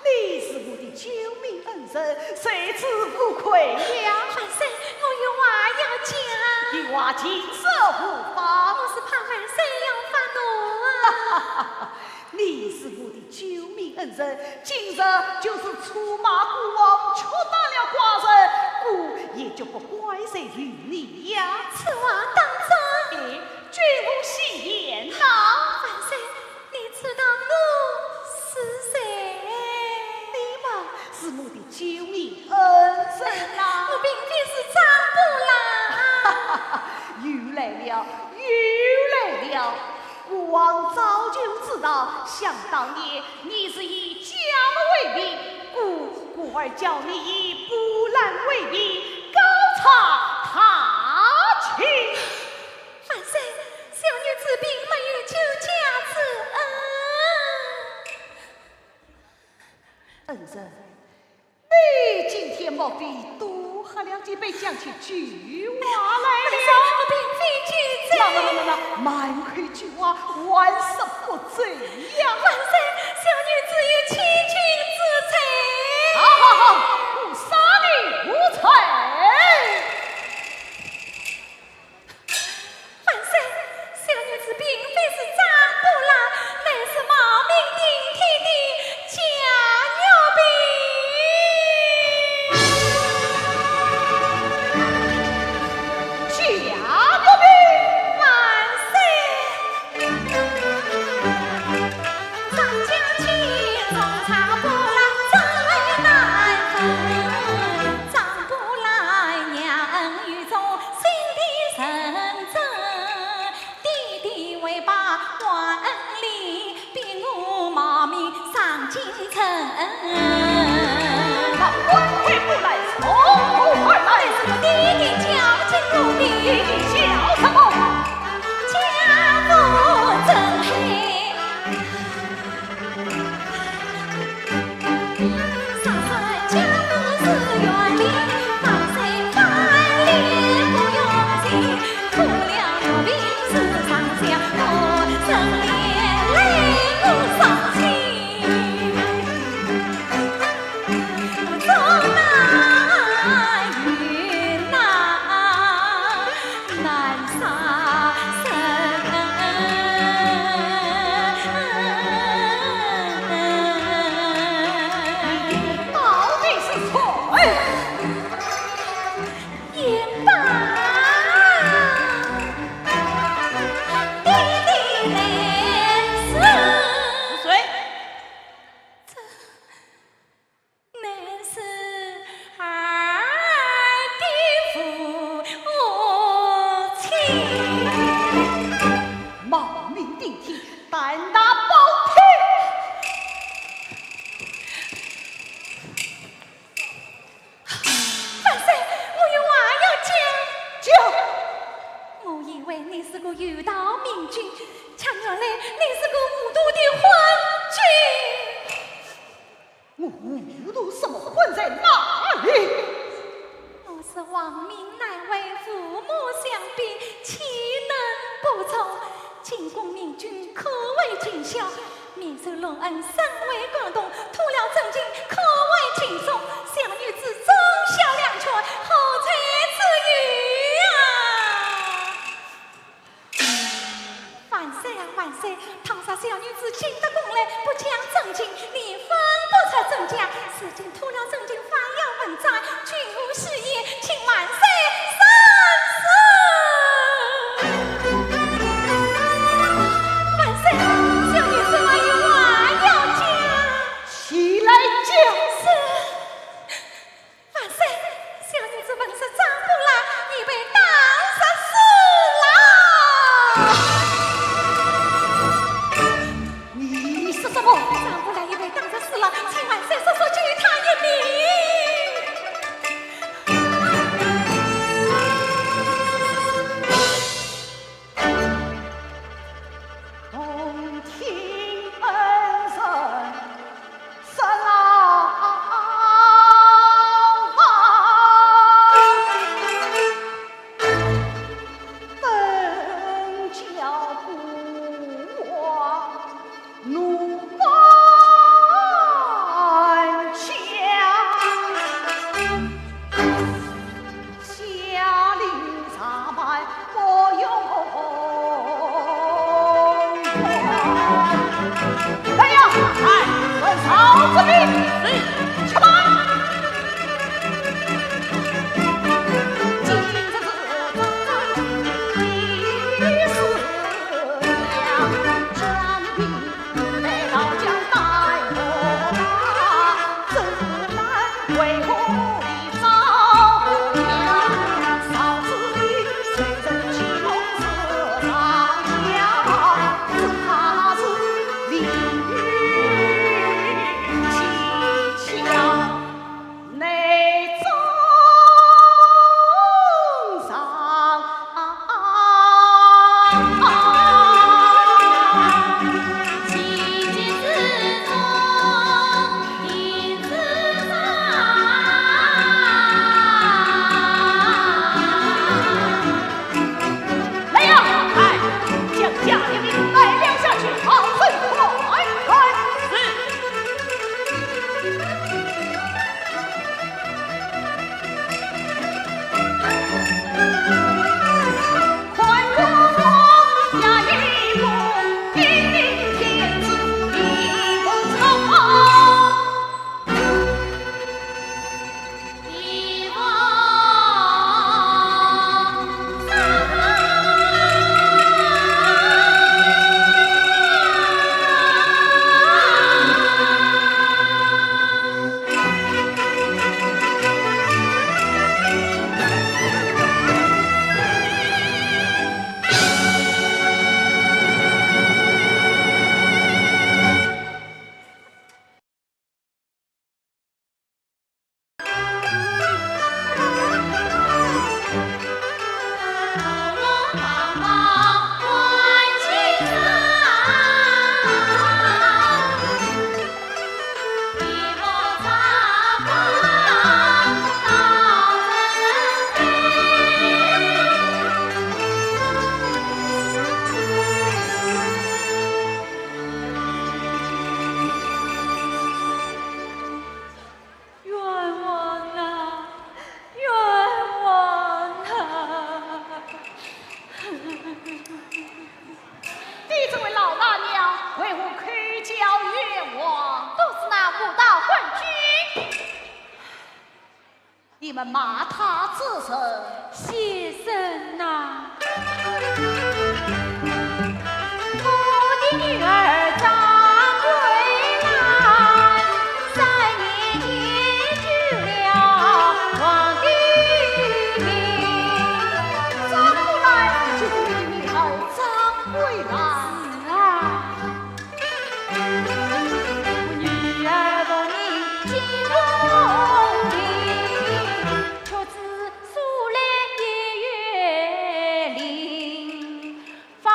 你是我的救命恩人，谁知无愧呀。万岁，我有话要讲。有话尽说无妨。我是怕万岁要发怒啊。你是我的救命恩人，今日就是出卖孤王，屈打了寡人，孤也绝不怪罪于你呀。此话当真？哎，君无戏言呐。万岁，你知道我是谁？你嘛是我的救命恩人呐。我并非是张布拉。又来了，又来了。孤王早就知道，想当年你是以假冒为名，故，故而叫你以布兰为名，高唱大清。万岁，小女子并没有救驾之恩。恩人，你今天莫非多喝了几杯，讲起酒话来了？万岁，我并非酒醉。那，那，那，那，那，满口酒话，还说不醉呀？万岁，小女子有千金之才。好，好，好，我杀你无罪。 万岁，小女子并非是张布拉，乃是冒名顶替的假玉瓶。假玉瓶？万岁！ 那官魁不来，从何而来？乃是我爹爹叫进我的。爹爹叫什么？却原来你是个糊涂的昏君。我糊涂什么？昏在哪里？我是王命难违，父母相逼，岂能不从？进宫明君可为尽孝，免受隆恩，身为广东，脱了正经可为尽忠。小女子忠孝两全，何罪之有啊？ 万岁啊，万岁！倘若小女子进得宫来，不讲正经，你分不出真假。如今脱了正经，反要问斩，君无戏言，请万岁圣旨。万岁，小女子还有话要讲。起来讲。是。 万岁，小女子闻说张果兰已被打入死牢。你说什么？张果兰已被打入死牢，请万岁速速救她一命。来呀，哎，问曹子明。是。且慢。来呀，快将贾令带领下去，好生快快。是。冤枉啊，冤枉啊！你这位老大娘，为何口叫冤枉？都是那无道昏君。 你们骂他做甚？先生呐。我的女儿张桂兰，三年前救了皇帝命。张桂兰就是你的女儿张桂兰。是啊。 我女儿奉命进宫里，却只说了一月令，放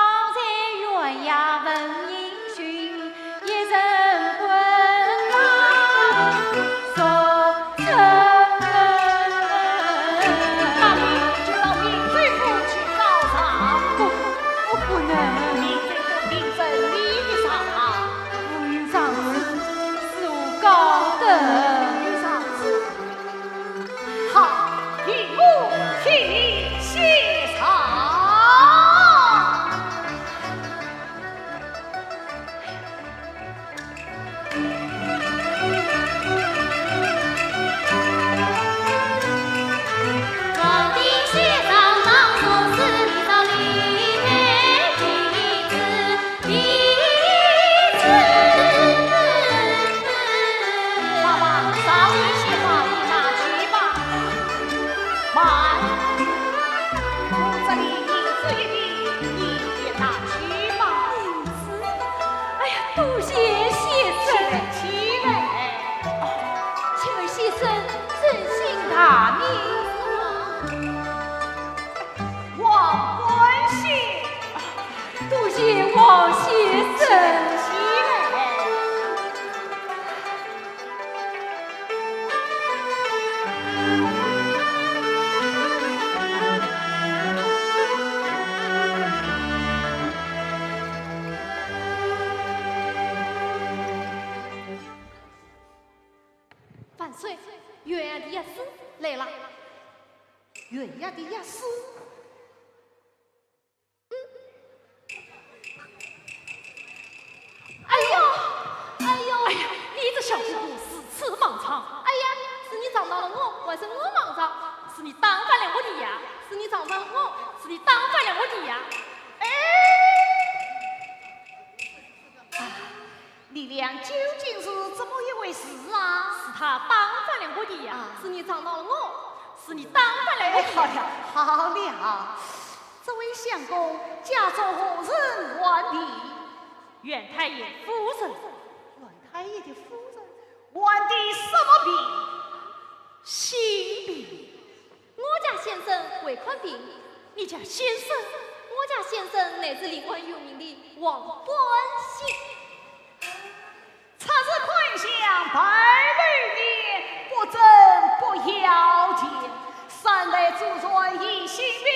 大名。王官先。多谢王先生。起来。 万岁，县衙的押司来了。县衙的押司？嗯。哎呦，哎呦，哎呀，你这小姑姑如此莽撞。哎呀，是你撞到了我，还是我莽撞？是你打翻了我的牙。是你撞翻了我，是你打翻了我的牙。哎！ 啊，你俩究竟是怎么一回事啊？是他打翻了我的牙。啊。是你撞到了我，是你打翻了我的牙。哎，好了，好了，这位相公家中何人患病？县太爷夫人。县太爷的夫人患的什么病？心病。 我家先生为看病。你家先生？我家先生乃是临安有名的王官先。出入看相排流年，不诊不要紧，三代祖传医心病，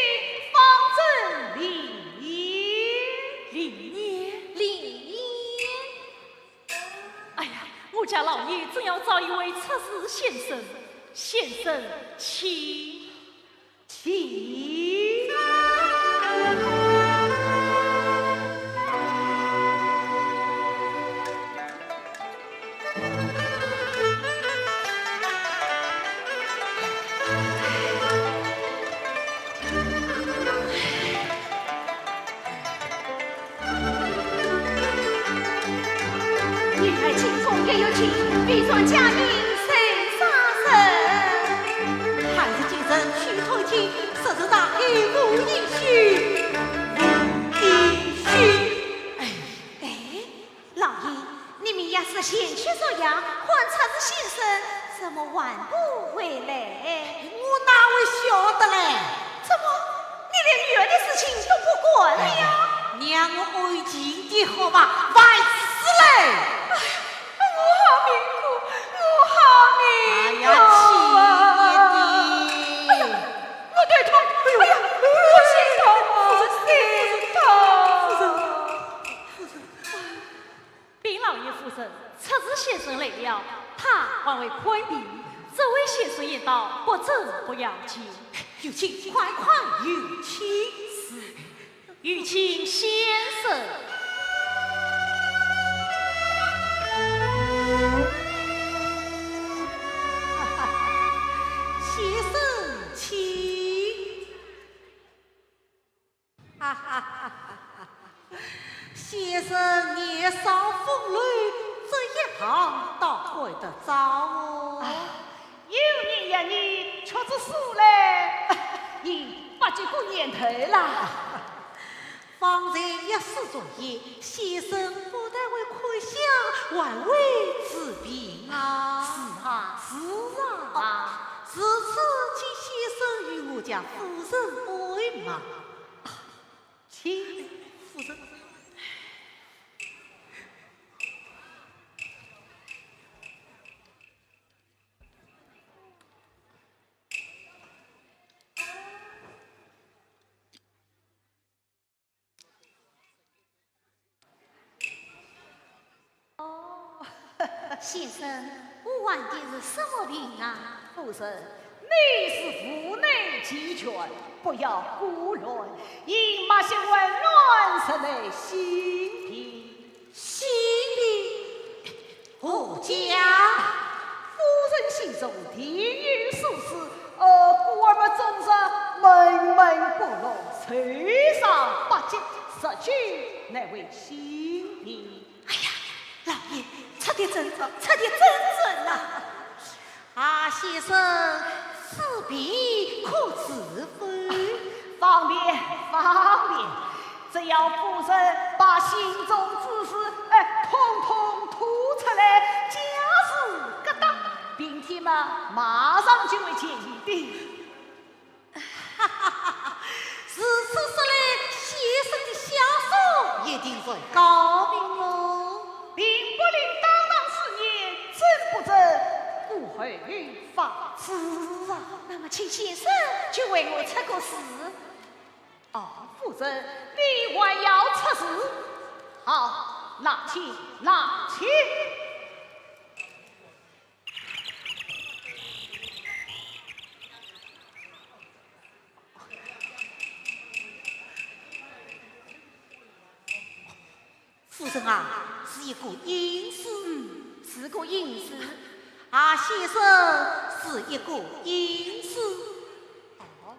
方正灵验。灵验？灵验。 哎呀，我家老爷正要找一位出字先生，先生请。请。 女儿进宫也有请，未传佳音谁杀人？寒食几日去探听，实是大夫无音讯，无音讯。哎，哎，老爷，你们也是前去说呀，看出字先生怎么还不回来？我哪会晓得嘞？怎么， 你连女儿的事情都不管了呀？哎呀，让我安静点好吧，烦死嘞！哎呀，我好命苦，我好命苦啊！哎呀，轻一点。哎呀，我头痛，哎呀，我心痛啊！夫人，心痛。夫人，夫人。 禀老爷夫人，出字先生来了，他还未看病，这位先生言道不诊不要紧。有请，快快有请。是，有请先生。先生请。 哈哈哈哈哈！先生年少风流，这一行倒看得着哦。啊，有你呀，你出字书嘞，已八九个年头啦。方才一书中言，先生不但会看相，还会治病啊。是啊，是啊。如此，请先生与我家夫人安脉。 请夫人。哦，先生，我患的是什么病啊？夫人，你是腹内积泉，不要胡乱，因脉息温暖，实乃心病。心病？何解？夫人心中定有所思，而故而脉终日闷闷不乐，愁肠百结，实际乃为心病。 哎呀，老爷，出点真情，出点真情呐！啊，先生，此病可治否？方便，方便，只要夫人把心中之事，哎，统统吐出来，家事疙瘩，病天嘛，马上就会见你的。哈哈哈哈，如此说来，先生的下手一定会高明哦。并不领当堂之言，怎不成故后法旨啊？那么，请先生就为我出个字。哦，夫人，你还要出字？好，拿去，拿去。 夫人啊，是一个印字。嗯，是个印字。啊，先生，是一个印字。哦，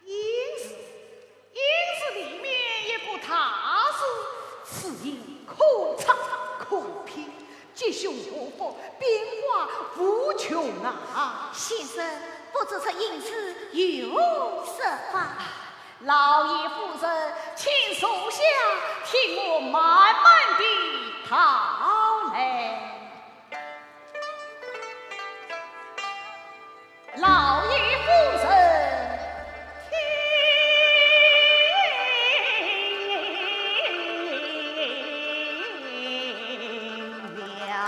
印字，印字里面一个大字，此印可拆可拼，吉凶祸福，变化无穷啊。先生，不知这印字有何说法？ 老爷夫人，请坐下，听我慢慢地道来。老爷夫人，听了。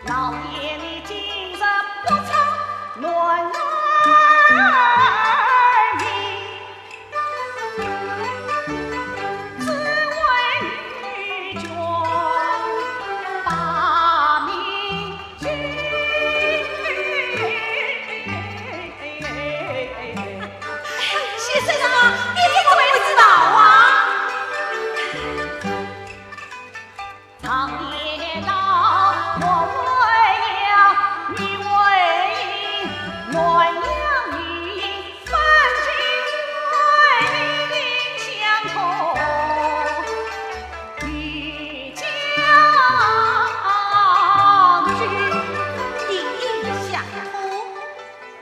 老爷，你今日不出门来明，只为与君把名。 先生啊，你这个位置好啊。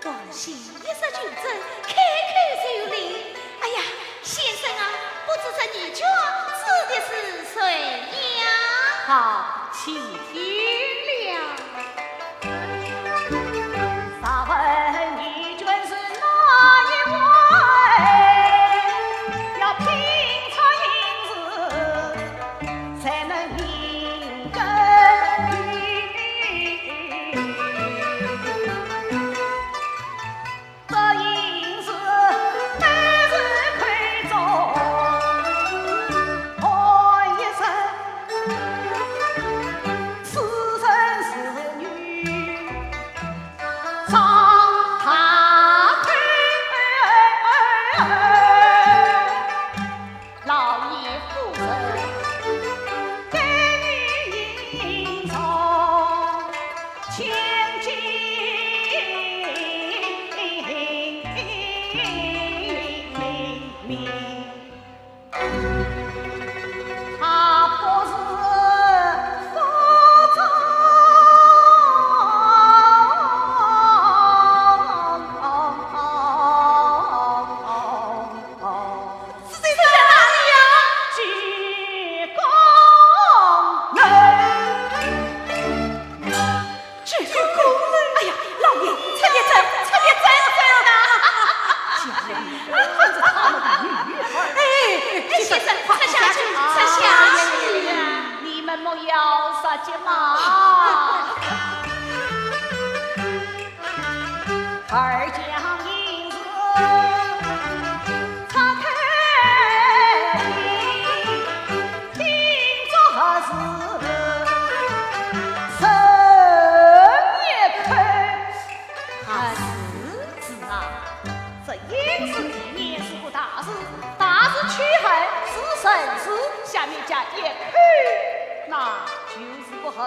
欢喜一入群中，开口就灵。哎呀，先生啊，不知这女眷指的是谁呀？好，请听了。若问女眷是哪一位，要品茶饮食， 才能明根据。这印字乃是魁中寒一生，此人是女 张大贵。老爷夫人，该女音容千金名。 他不是腹中是在哪里呀？九宫楼。 这个功能，哎呀，老爷，出去走，出去走走呐！将来你看着他们的女儿。哎，哎，先生，快下去，快下去呀！你们莫要着急嘛。二将银子拆开，定做是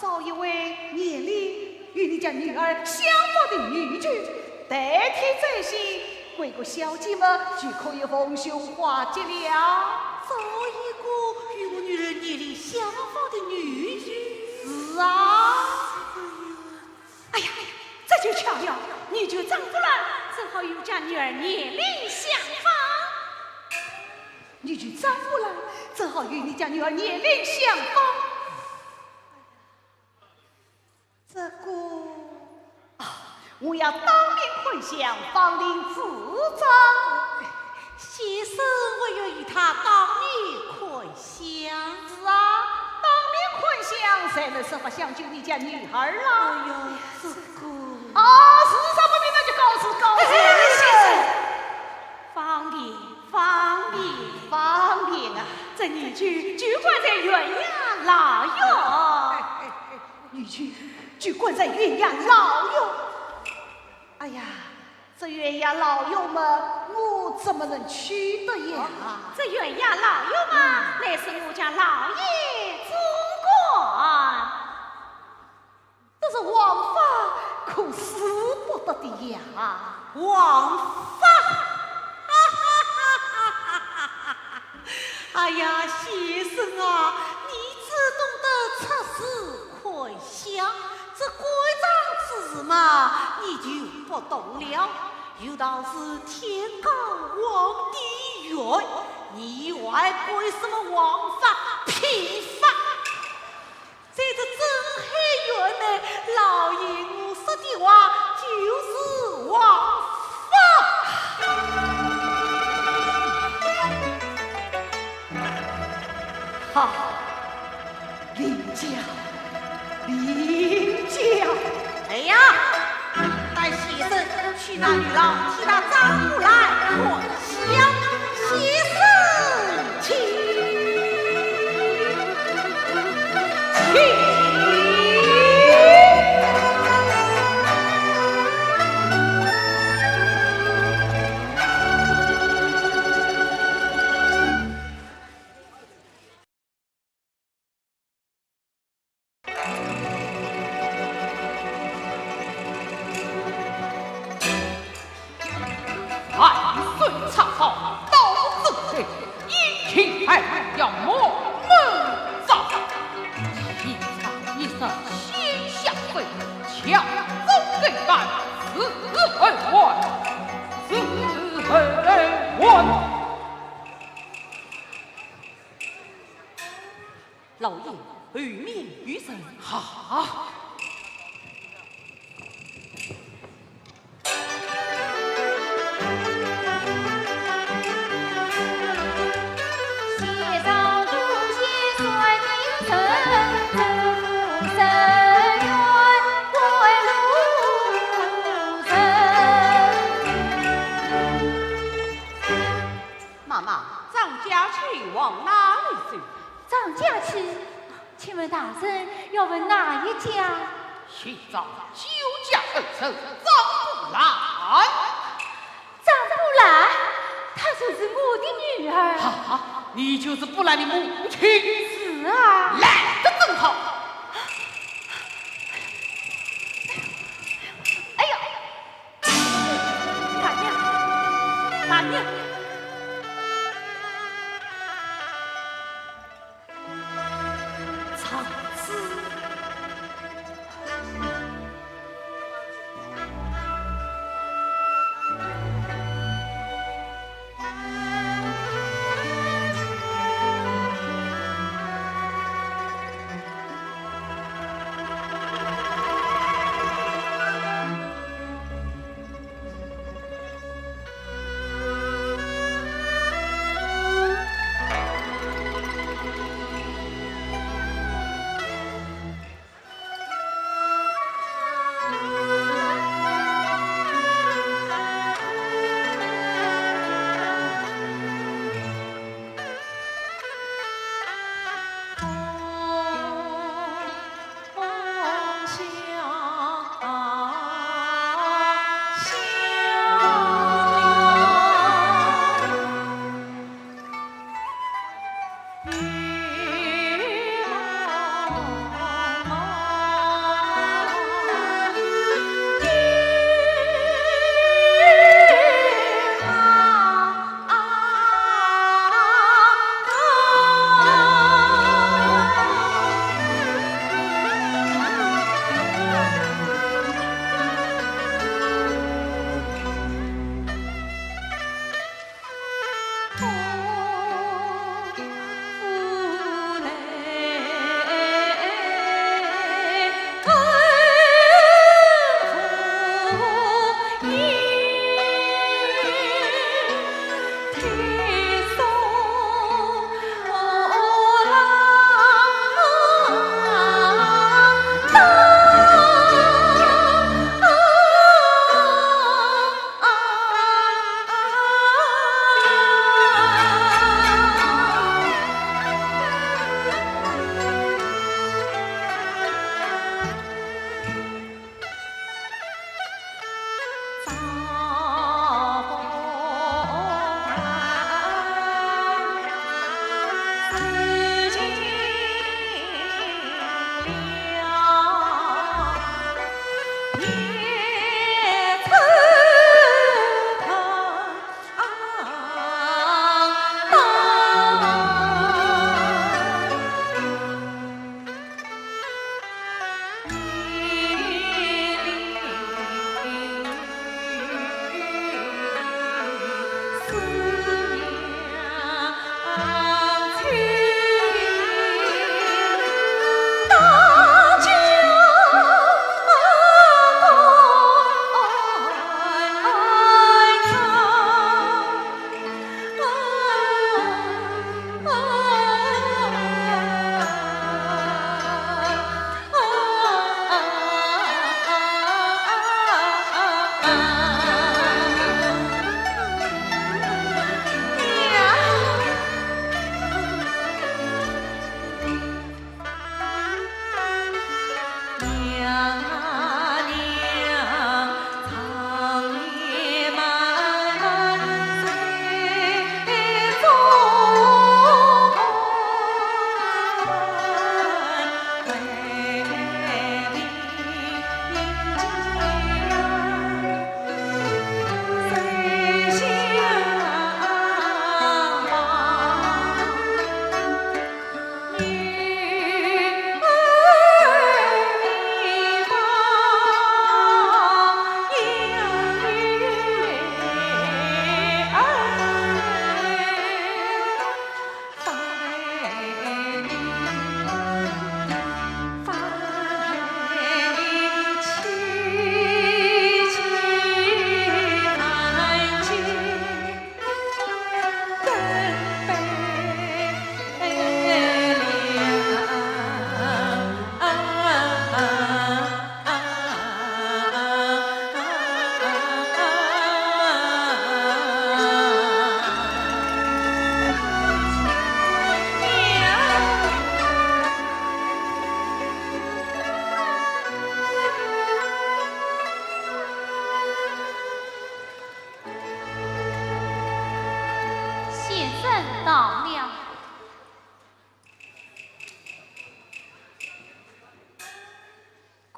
找一位年龄与你家女儿相仿的女婿，代替这些贵国小姐们就可以逢凶化吉了。找一个与我女儿年龄相仿的女婿？是啊。哎呀，这就巧了，女婿张福来，正好与我家女儿年龄相仿。女婿张福来，正好与你家女儿年龄相仿。 这个，啊，我要当面看相，方令主张。先生，我愿与他当面看相。是啊，当面看相，才能设法相救你家女儿啦。哎呀，这个，啊，是啥不明白就告诉告诉。哎，先生，方便，方便。方便啊。这女婿就关在县衙牢哟。 女婿就关在县衙牢哟。哎呀，这县衙牢哟嘛，我怎么能去得呀？这县衙牢哟嘛，乃是我家老爷总管。这是王法，可使不得的呀。王法？哎呀，先生啊，你只懂得出书 看相，这官场之事嘛，你就不懂了。有道是天高皇帝远，你还管什么王法、批法？在这镇海县内，老爷我说的话就是王法。好， 领教，领教。哎呀，带先生去拿女郎，替他张福来看相，先生请。请。 万岁！插好刀子，一起来要摸门招。一招一式先下手，抢走该单是二万，是二万。 老爷，后面有人。哈！妈妈，张家去往哪里去？ 张家去？请问大人要问哪一家？寻找周家二人张福兰。张福兰？她就是我的女儿。哈，你就是福兰的母亲？是啊。来得正好。哎呦，哎呦，大娘，大娘。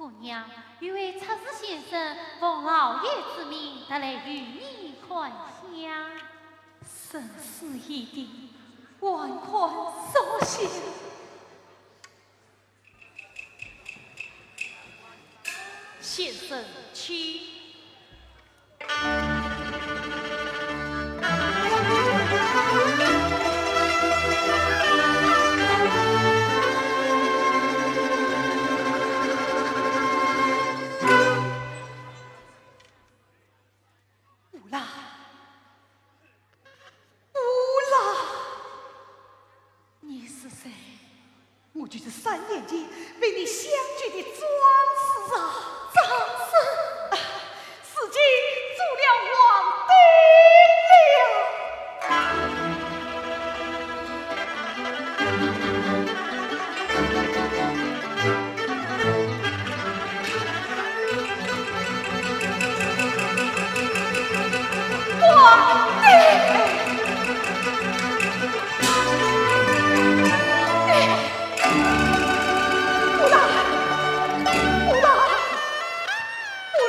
姑娘，有位侧室先生奉老爷之命，特来与你看相。生死已定，还看什么相？先生，请。 你是谁？我就是三年前为你相救的张氏啊。张氏？啊，如今做了皇帝了。 不啦，不啦。 不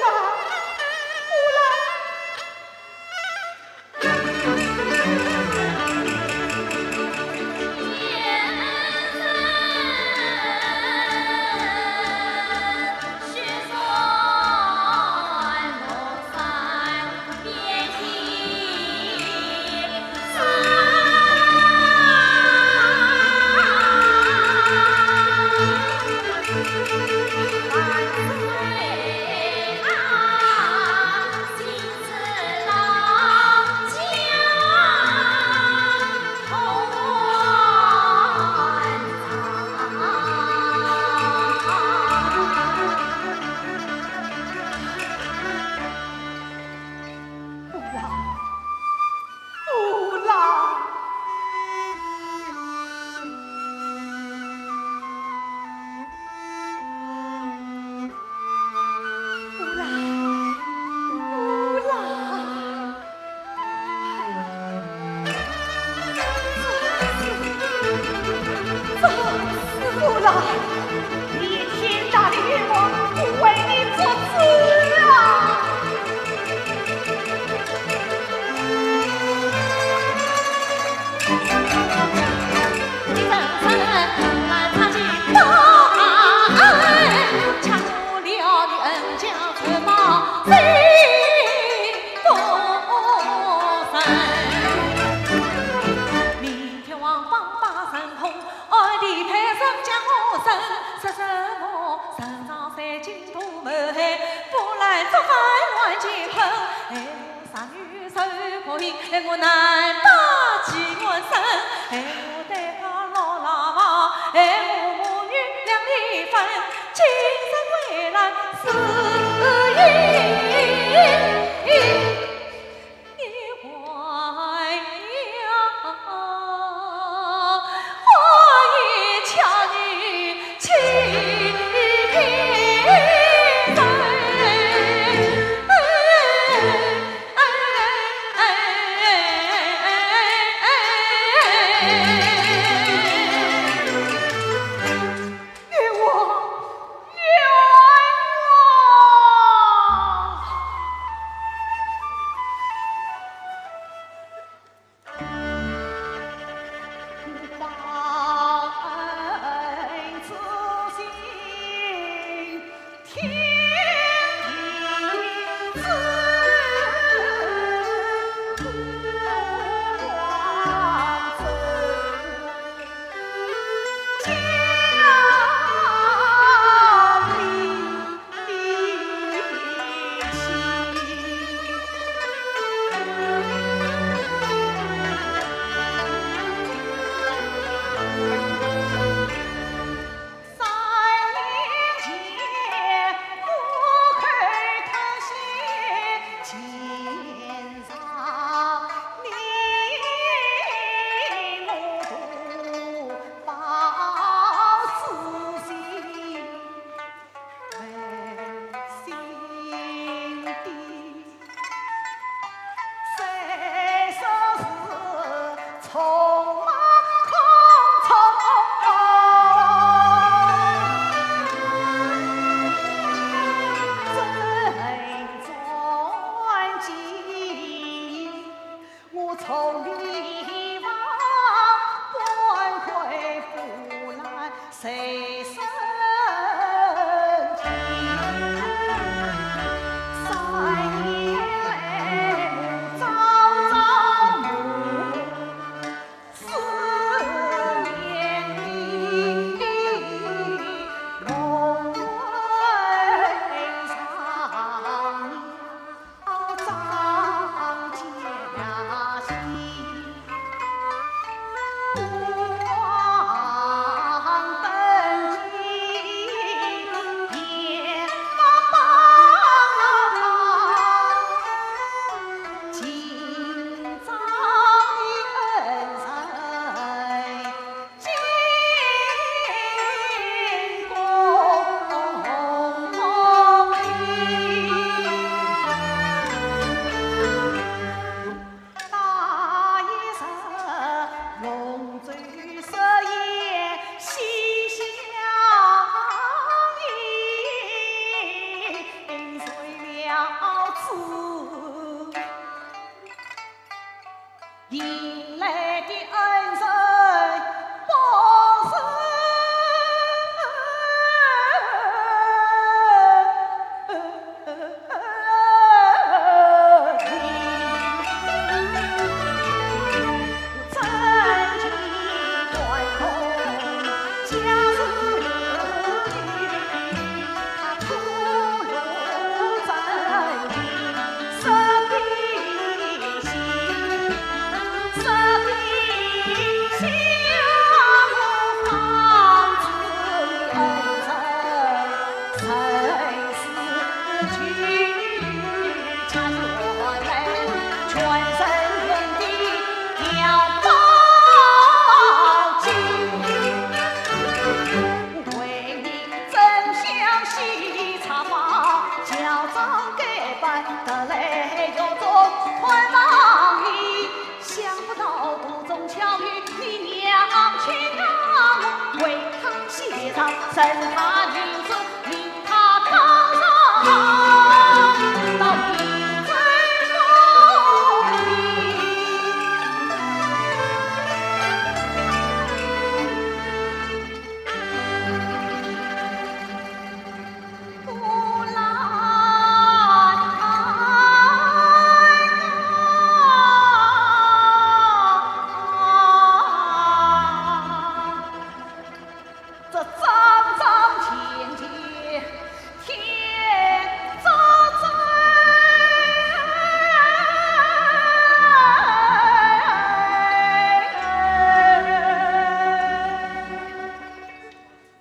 啦，不啦。不啦，你天大的冤枉，我为你做主啊！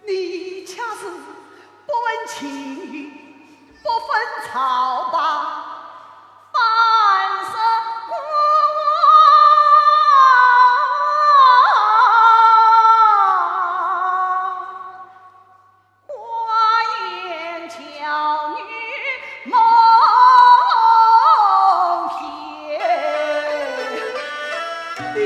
你恰是不问情理，不分朝罢，反说过往。 花言巧语蒙骗你。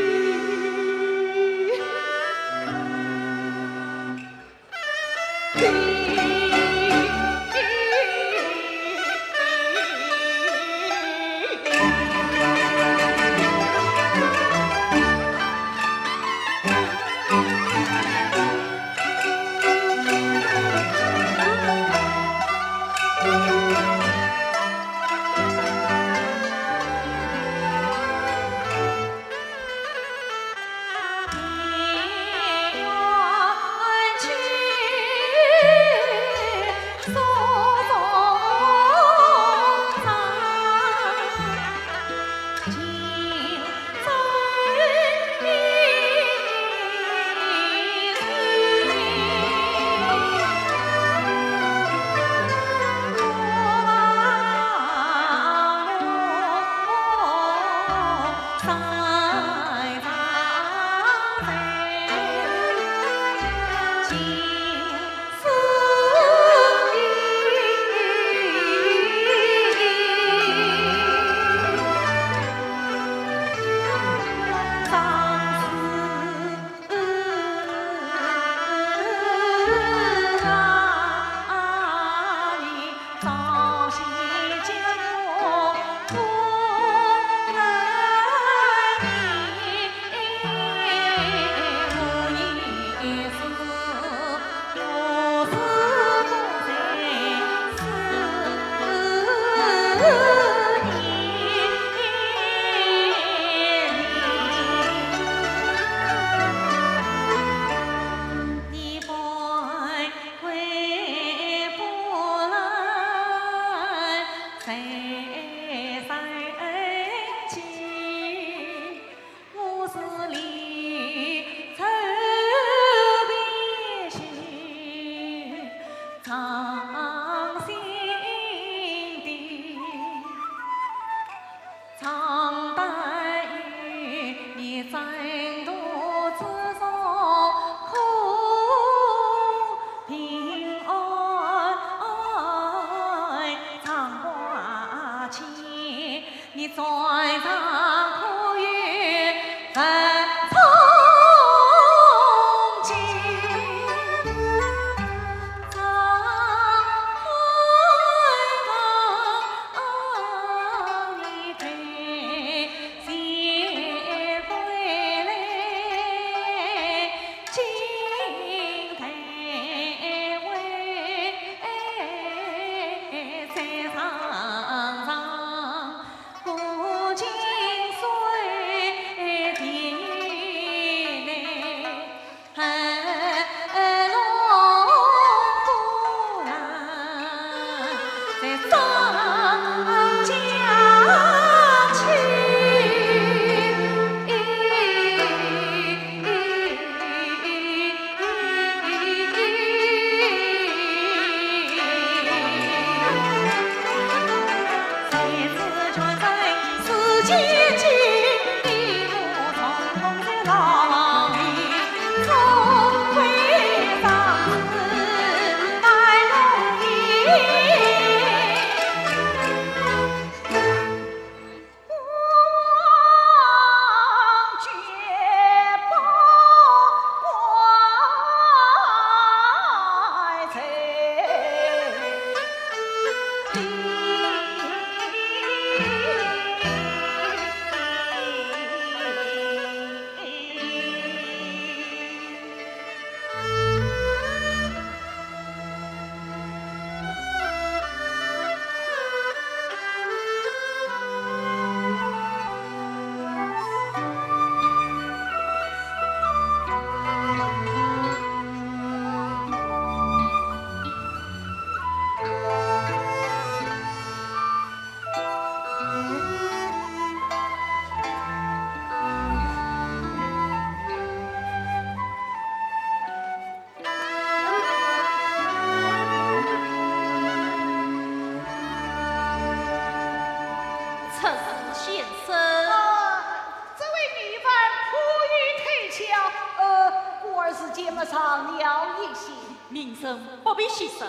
先生长了一些。明生不必细说，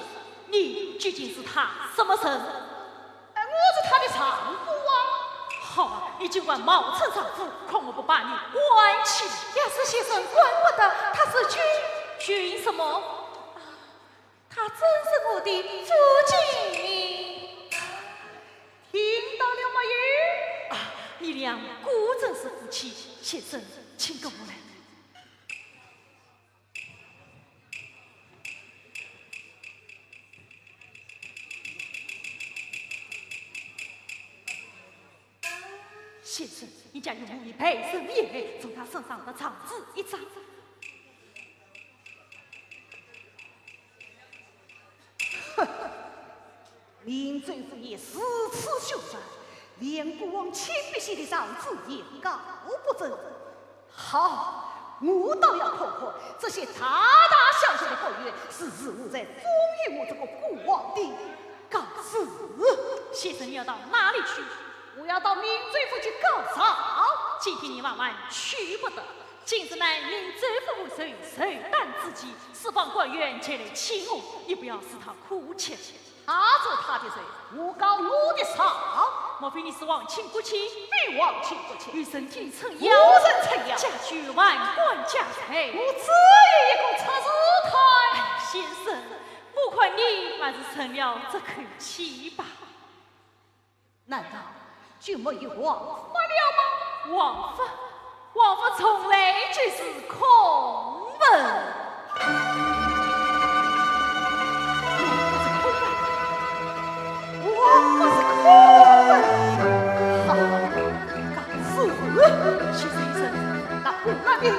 你究竟是她什么人？呃，我是她的丈夫啊。好啊，你竟敢冒充丈夫，看我不把你关起来！要是先生管不得，她是君……君什么？啊，她真是我的夫君。听到了没有？啊，你俩果真是夫妻，先生，请跟我来。 先生，你家有无意被人陷害，从她身上得状纸一张。哼，明州府也如此凶残，连孤王亲笔写的状纸也告不成。 好，我倒要看看这些大大小小的官员是如何在封印我这个孤王的告示。先生，你要到哪里去？我要到明州府去告状。今天你万万去不得，今日乃明州府万岁寿诞之期，四方官员前来请我，你不要使他客气。 他做他的事，我告我的状。莫非你是皇亲国戚？非皇亲国戚。有人给你撑腰？无人撑腰。家居万贯家财？我自有一个赤字袋。哎，先生，我看你还是成了这口气吧。难道 就没有王法了吗？王法？王法从来就是空文。王法是空文？王法是空文？好，告示。先生，先生，那我那里有……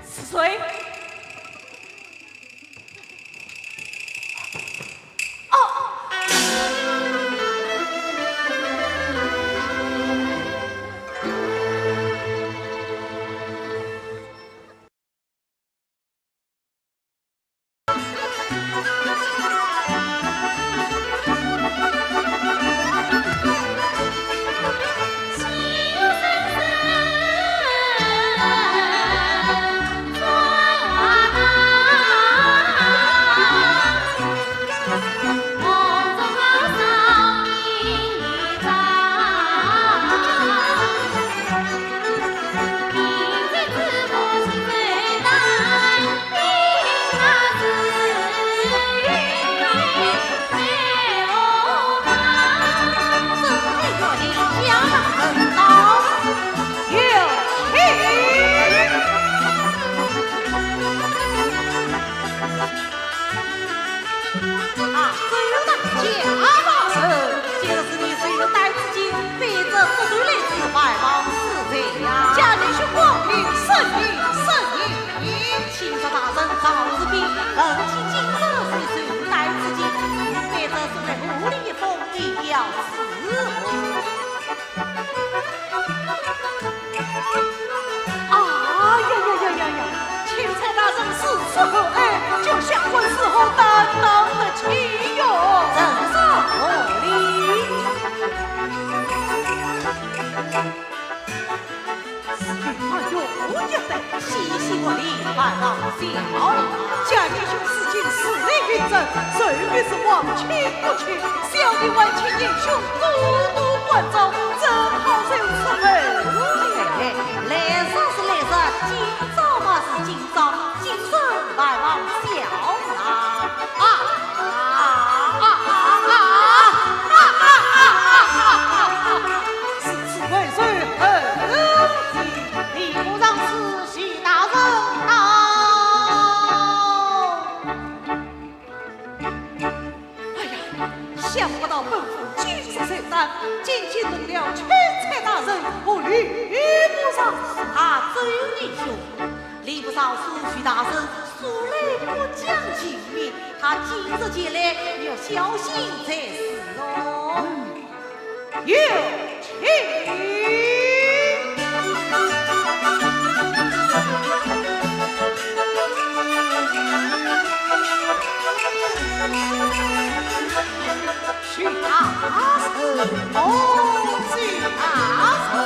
是谁？哦！ 啊，周大家大人，今日是你寿诞之期，卑职不敢来迟，万望恕罪呀。家人兄光临，圣迎，圣迎。请周大人告辞，本卿今日是寿诞之期，卑职素来无礼奉，一表示 啊呀呀呀呀呀！钦差大人如此厚爱，叫下官如何担当得起哟？正是无礼。是你还有一对，细细我的万望笑。家人兄如今势力云集，谁比是皇亲国戚， 小弟还请英雄多多关照，怎好受此厚礼？来日是来日，今朝嘛是今朝，今日万望笑纳。啊啊啊啊啊！如此为谁厚礼？礼部尚书徐大人到。想不到本府居然受伤，今天动了钦差大人和吏部尚书，他周英雄。吏部尚书徐大人素来不讲情面，他今日前来，要小心才是哦。有请。徐大人，哦，徐大人，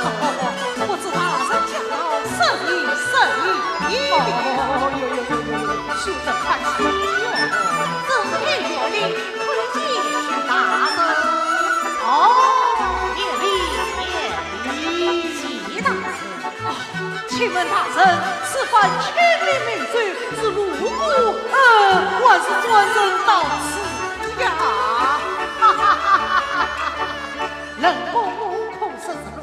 不知大人驾到，什么事？哦，有有有有有，休得客气哟。正月里叩见徐大人。哦，免礼免礼。徐大人。哦，请问大人，此番千里岷州是路过，呃，还是专程到此呀？哈哈哈哈哈哈！冷宫我可说是路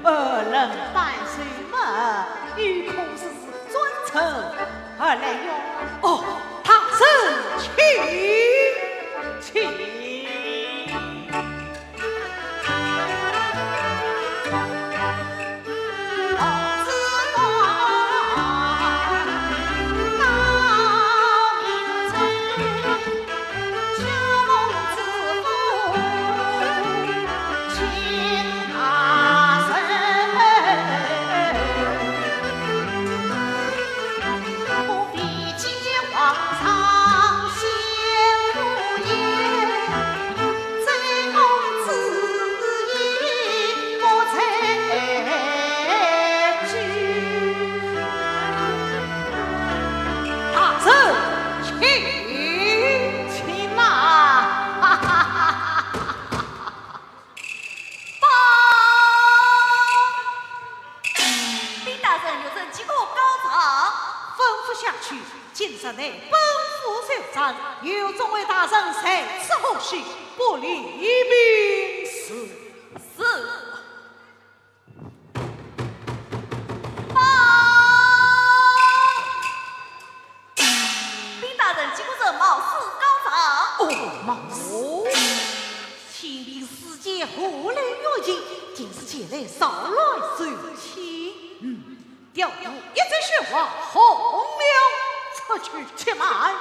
过，呃，冷板凳嘛，又可说是专程而来哟。哦，大人请，请。大人，请，请啦！哈哈哈哈哈哈！报！禀大人，有人击鼓告状。吩咐下去，今日乃本府寿诞，有众位大人在此贺喜，不利于平时。是。 报！禀大人，击鼓人冒死告状。哦，冒死。哦。清平四年何来月经，今日前来扰乱社稷。嗯，调度一切血化，轰了出去，且慢。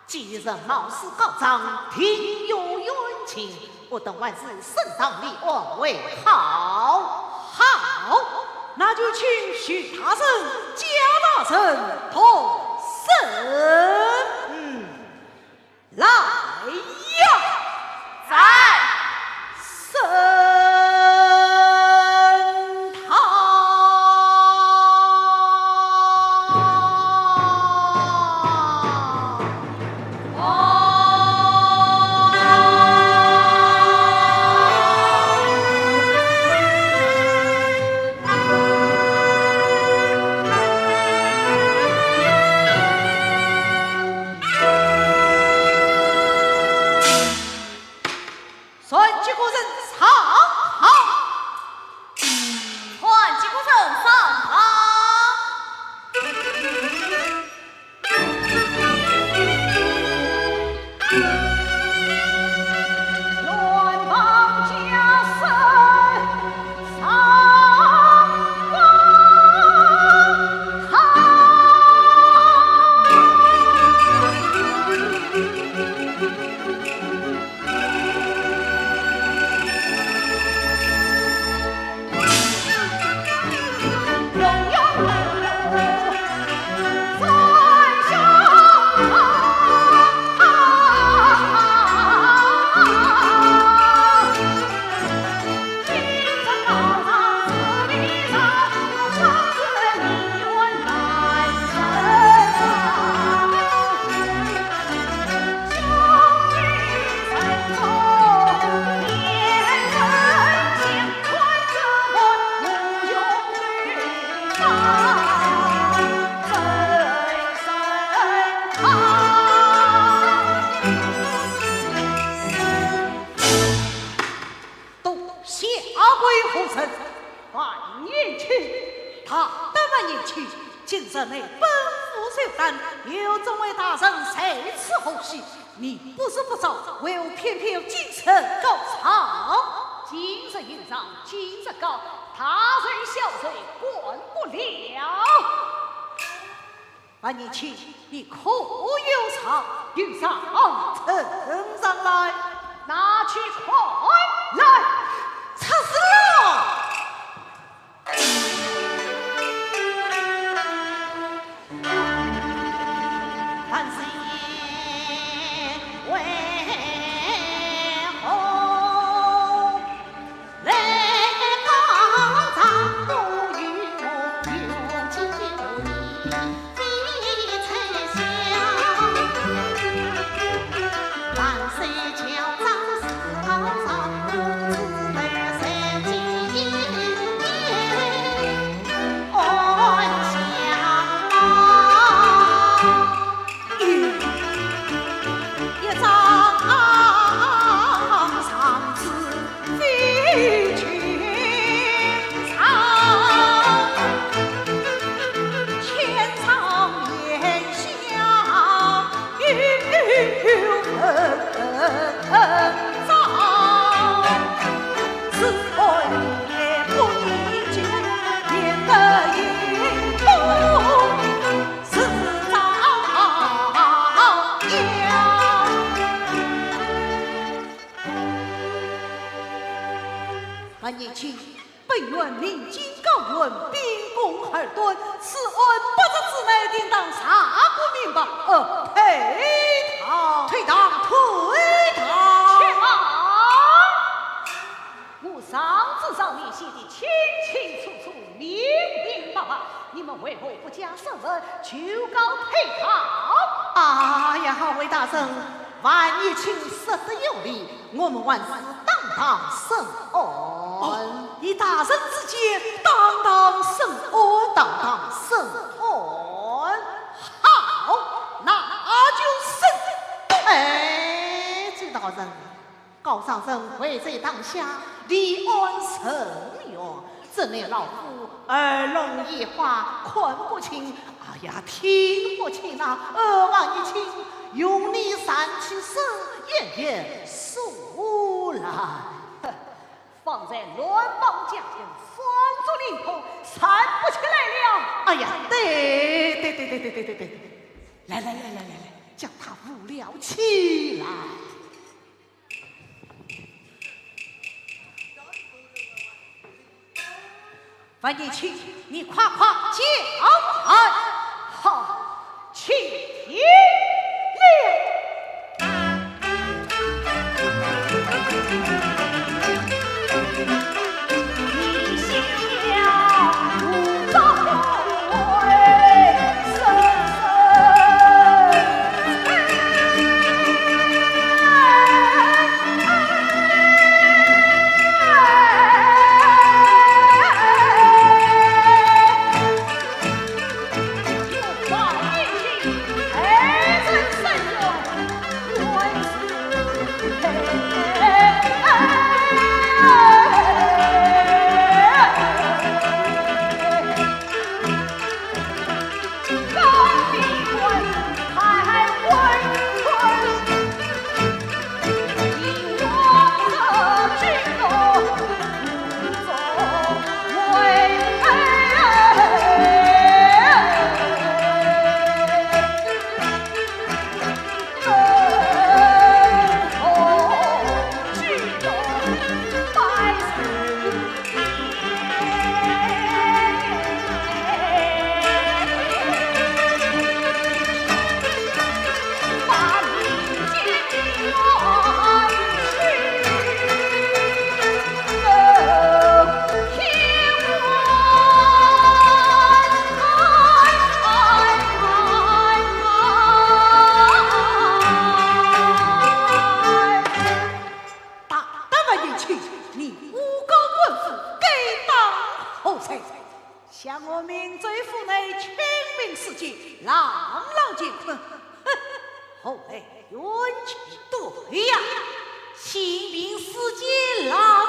既然冒死告状，定有冤情，我等还是升堂立案为好。好，那就请徐大人、贾大人动身。嗯，来呀！在。升堂。 传击鼓人上堂。传击鼓人上堂。都下跪何人？万年青。大胆万年青，今日乃本府寿诞，有众位大人在此贺喜，你不是不招，为何偏偏要进城告状？今日有状，今日告，大罪小罪管不了。樊延卿，你可有状？有状。呈上来。拿去看来。出事了！ 樊延卿， 本院鸣金告冤，秉公而断，此案不值之罪，定当查个明白，呃，退堂。退堂，退堂。且慢！我状纸上面写的清清楚楚，明明白白，你们为何不加审问，就告退堂？哎呀，好，回大人，樊延卿说得有理， 我们还是当堂审案。哦，你大人之见，当堂审案。当堂审案。好，那就审。哎，周大人，告状人危在当下，立案审冤，这乃老夫耳聋眼花，看不清，哎呀，听不清啊！呃，樊延卿，容你站起身，掩掩 说来。方才乱绑架跟，放逐令婆，站不起来了。哎呀，对，对，对，来，来，来，来，来，来，将她扶了起来。 樊延卿，你快快讲来。好，请听了。大胆的人妻，你诬告官府，该当何罪？ 想我姒州府内清明时节，朗朗乾坤，哼，何来冤屈？对呀，清明时节朗朗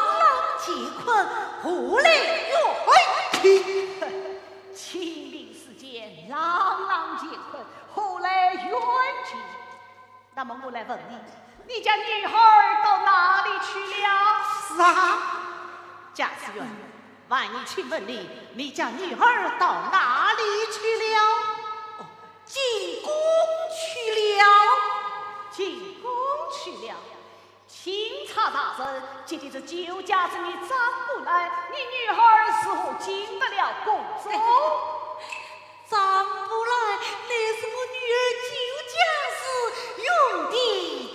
乾坤，何来冤屈？清明时节朗朗乾坤，何来冤屈？那么我来问你，你家女儿到哪里去了？是啊。贾思远，万年青问你，你家女儿到哪里去了？哦，进宫去了。进宫去了。钦差大人，今天这酒驾之名张不来，你女儿如何进得了宫中？张不来，乃是我女儿酒驾时用的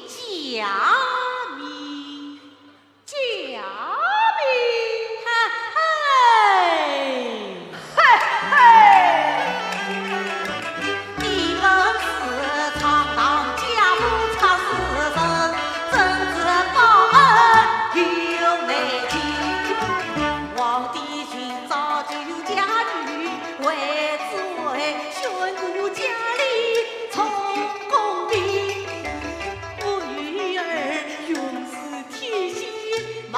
假名。 假名？嘿嘿，嘿嘿。你们是堂堂家父出世人，怎知报恩有难尽。皇帝寻找酒驾女，为之为宣布家里充公平。 我女儿容似天仙貌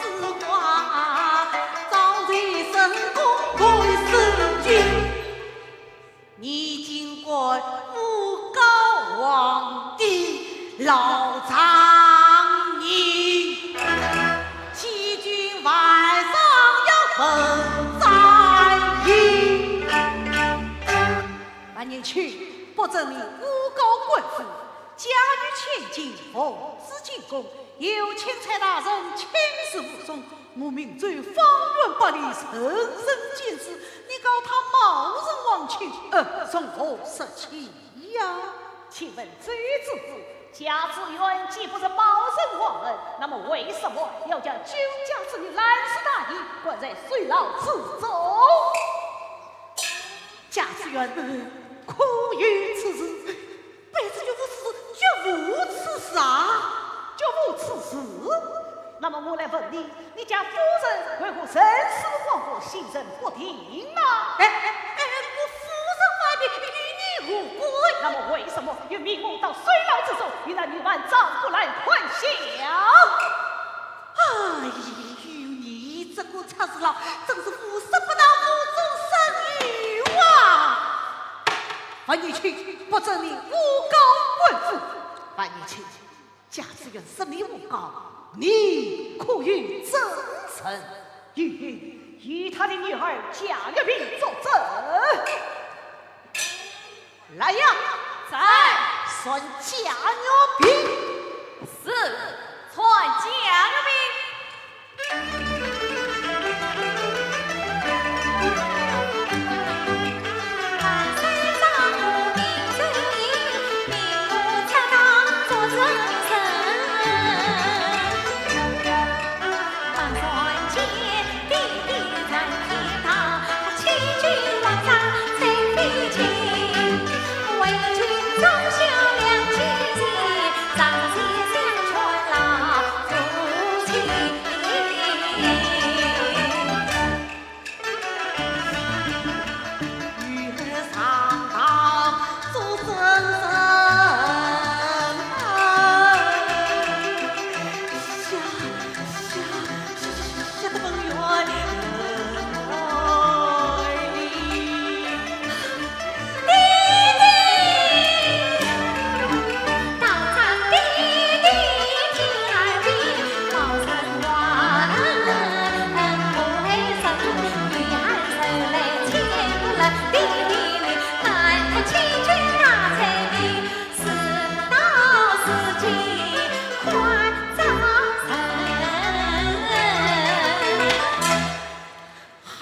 似花，早在深宫未曾进。你竟敢诬告皇帝老丈人，欺君犯上要问斩刑。 万年青，不准你诬告官府，假女千金奉旨进宫，有钦差大人亲自护送，我命罪方圆百里人人监视，你告她冒认皇亲，呃，从何说起呀？请问周知府，贾思远既不是冒认皇恩，那么为什么要将酒驾之女拦尸大刑，关在水牢之中？ 贾思远，可有此事？卑职绝无此，绝无此事啊！绝无此事？那么我来问你，你家夫人为何人死黄河，心神不定呢？哎，哎，我夫人发病，与你无关。那么为什么又命我到水牢之中，与那女犯张不来看笑？哎呀， 与你这个赤佬，真是无事不到无中生有啊！万年青，不准你诬告官府。万年青，假使有人说你诬告，你可有证人？有，有他的女儿贾玉萍作证。 来呀！在。传贾玉萍。是，传贾玉萍。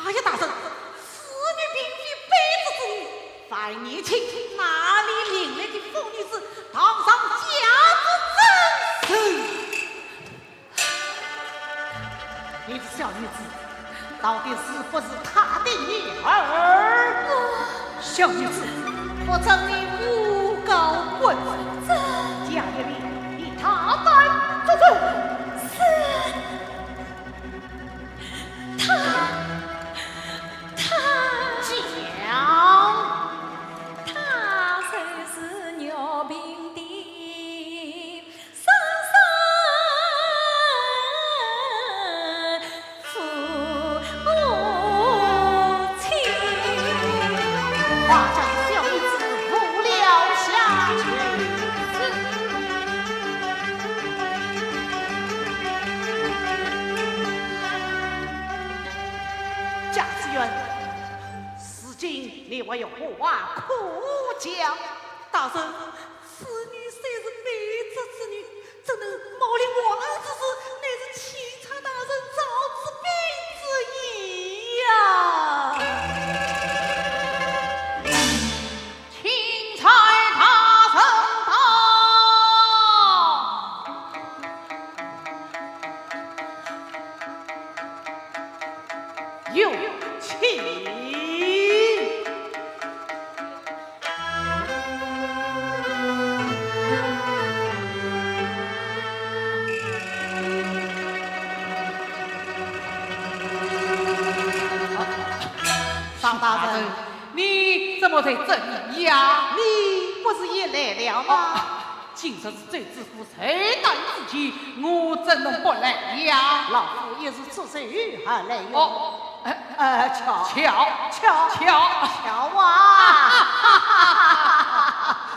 哎呀，大人，此女并非卑职之女，万年青哪里领来的疯女子，堂上假作真实。你这小女子，到底是不是他的女儿？小女子，不准你诬告官府。这，贾玉萍，你大胆作证。是。 他，他，讲。他就是玉萍的生身父亲。话将小女子扶了下去。你还有何话可讲？大人，此女虽是卑职之女，怎能冒领皇恩之事？乃是钦差大人招之非之也呀！钦差大人到。有请。 少大人，你怎么在这里呀？你不是也来了吗？今日是周知府寿诞之期，我怎能不来呀？老夫也是出城而来哟。哦，呃，呃，巧，巧，巧，巧，巧啊！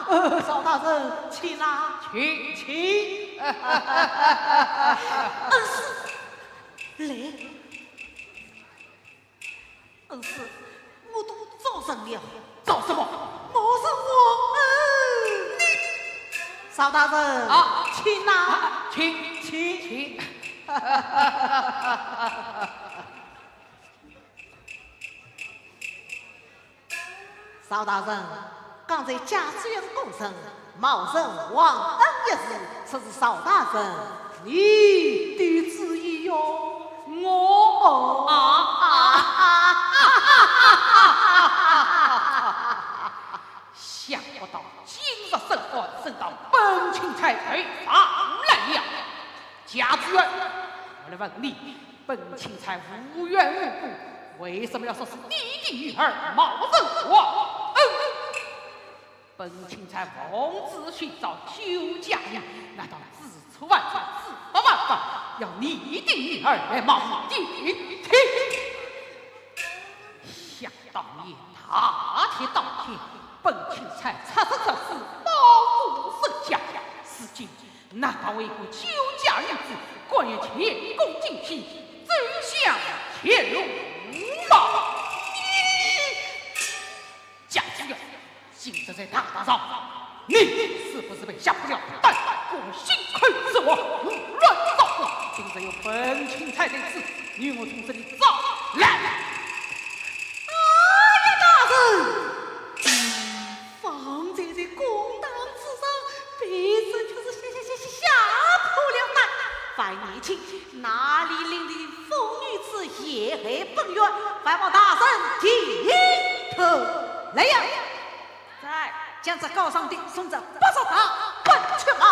呃，少大人，请啊，请，请。恩师，来。 恩师，我都招认了。招什么？冒认皇恩。你，少大人，啊，请呐。啊，请，请。请。少大人， 刚才贾知县供认冒认皇恩一事，此事少大人你的主意哟。我？啊，啊，啊，想不到今日审案审到本钦差头上来了。 贾知县，我来问你，本钦差无缘无故，为什么要说是你的女儿冒认皇恩？本钦差奉旨寻找酒家女，难道知错万错，知法犯法，要你的女儿来冒认？听，想当年大敌当天，本钦差出生入死，保护身家，如今 难道为个酒家女子，甘愿前功尽弃，走向绝路吗？你讲这个，今日在大堂上，你是不是被下不了蛋？我信口雌黄，胡乱造謠。今日有本钦差在此，你与我从这里走来。哎呀，大人！ 方才在公堂之上，卑职却是吓，吓，吓，吓破了胆。樊延庆哪里认得疯女子陷害本县，还望大人提头来呀！在。将这高尚的送这八十大板去马。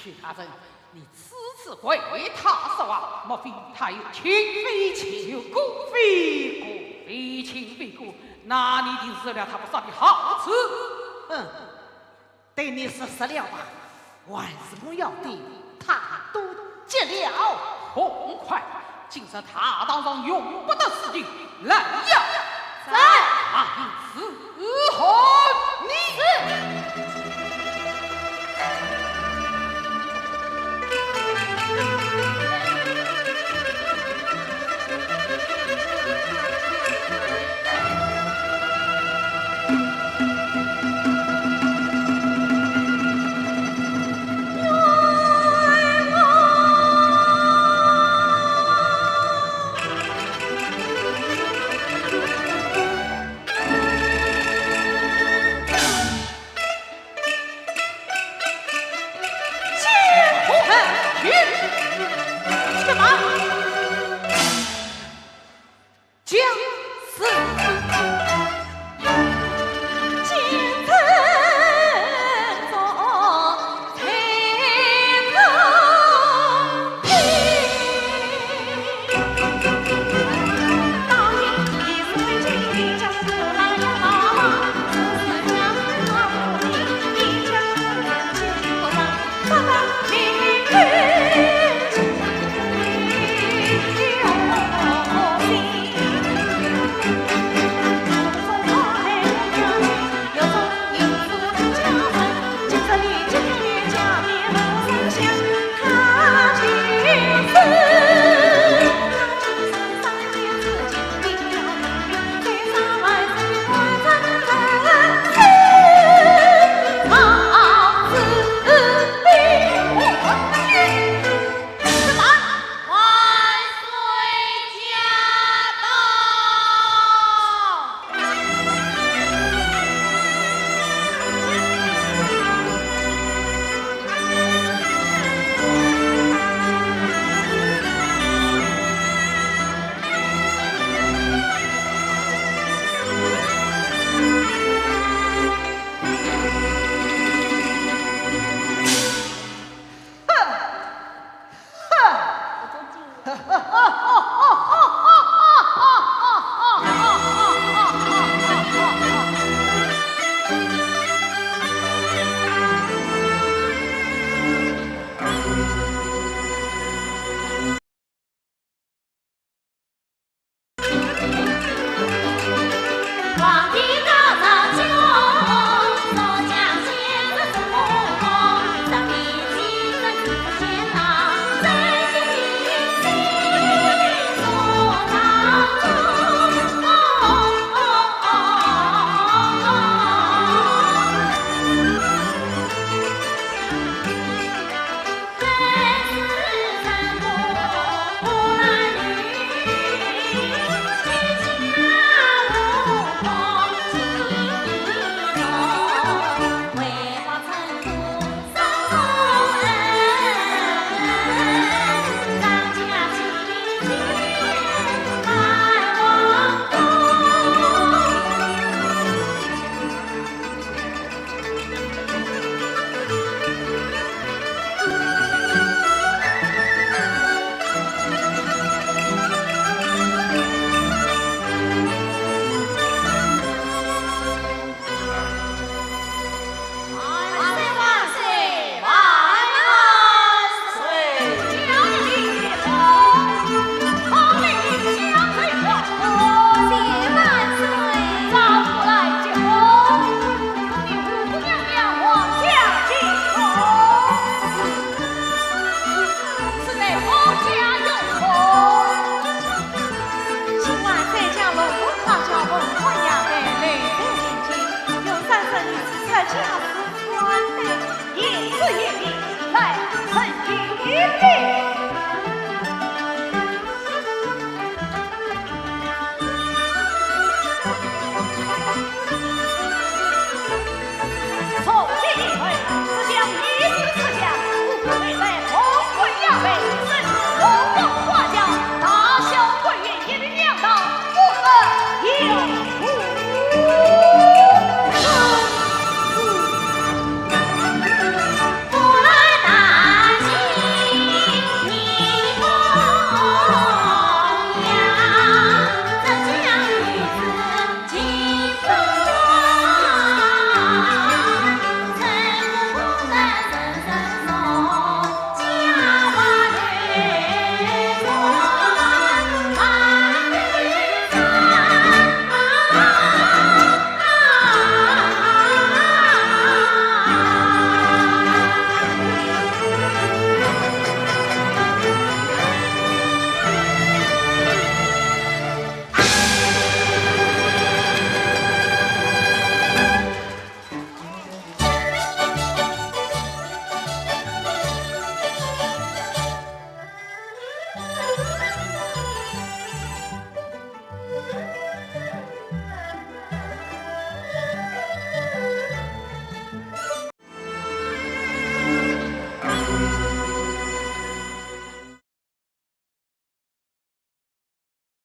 许大人， 你此次为他说话，莫非他有亲？非亲。有故非故。非亲非故，那你一定受了他不少的好处。嗯，对你说说了吧，还是不要的，他都急了。痛快，今日大堂上用不得私情，来呀！在。啊，你是 何你？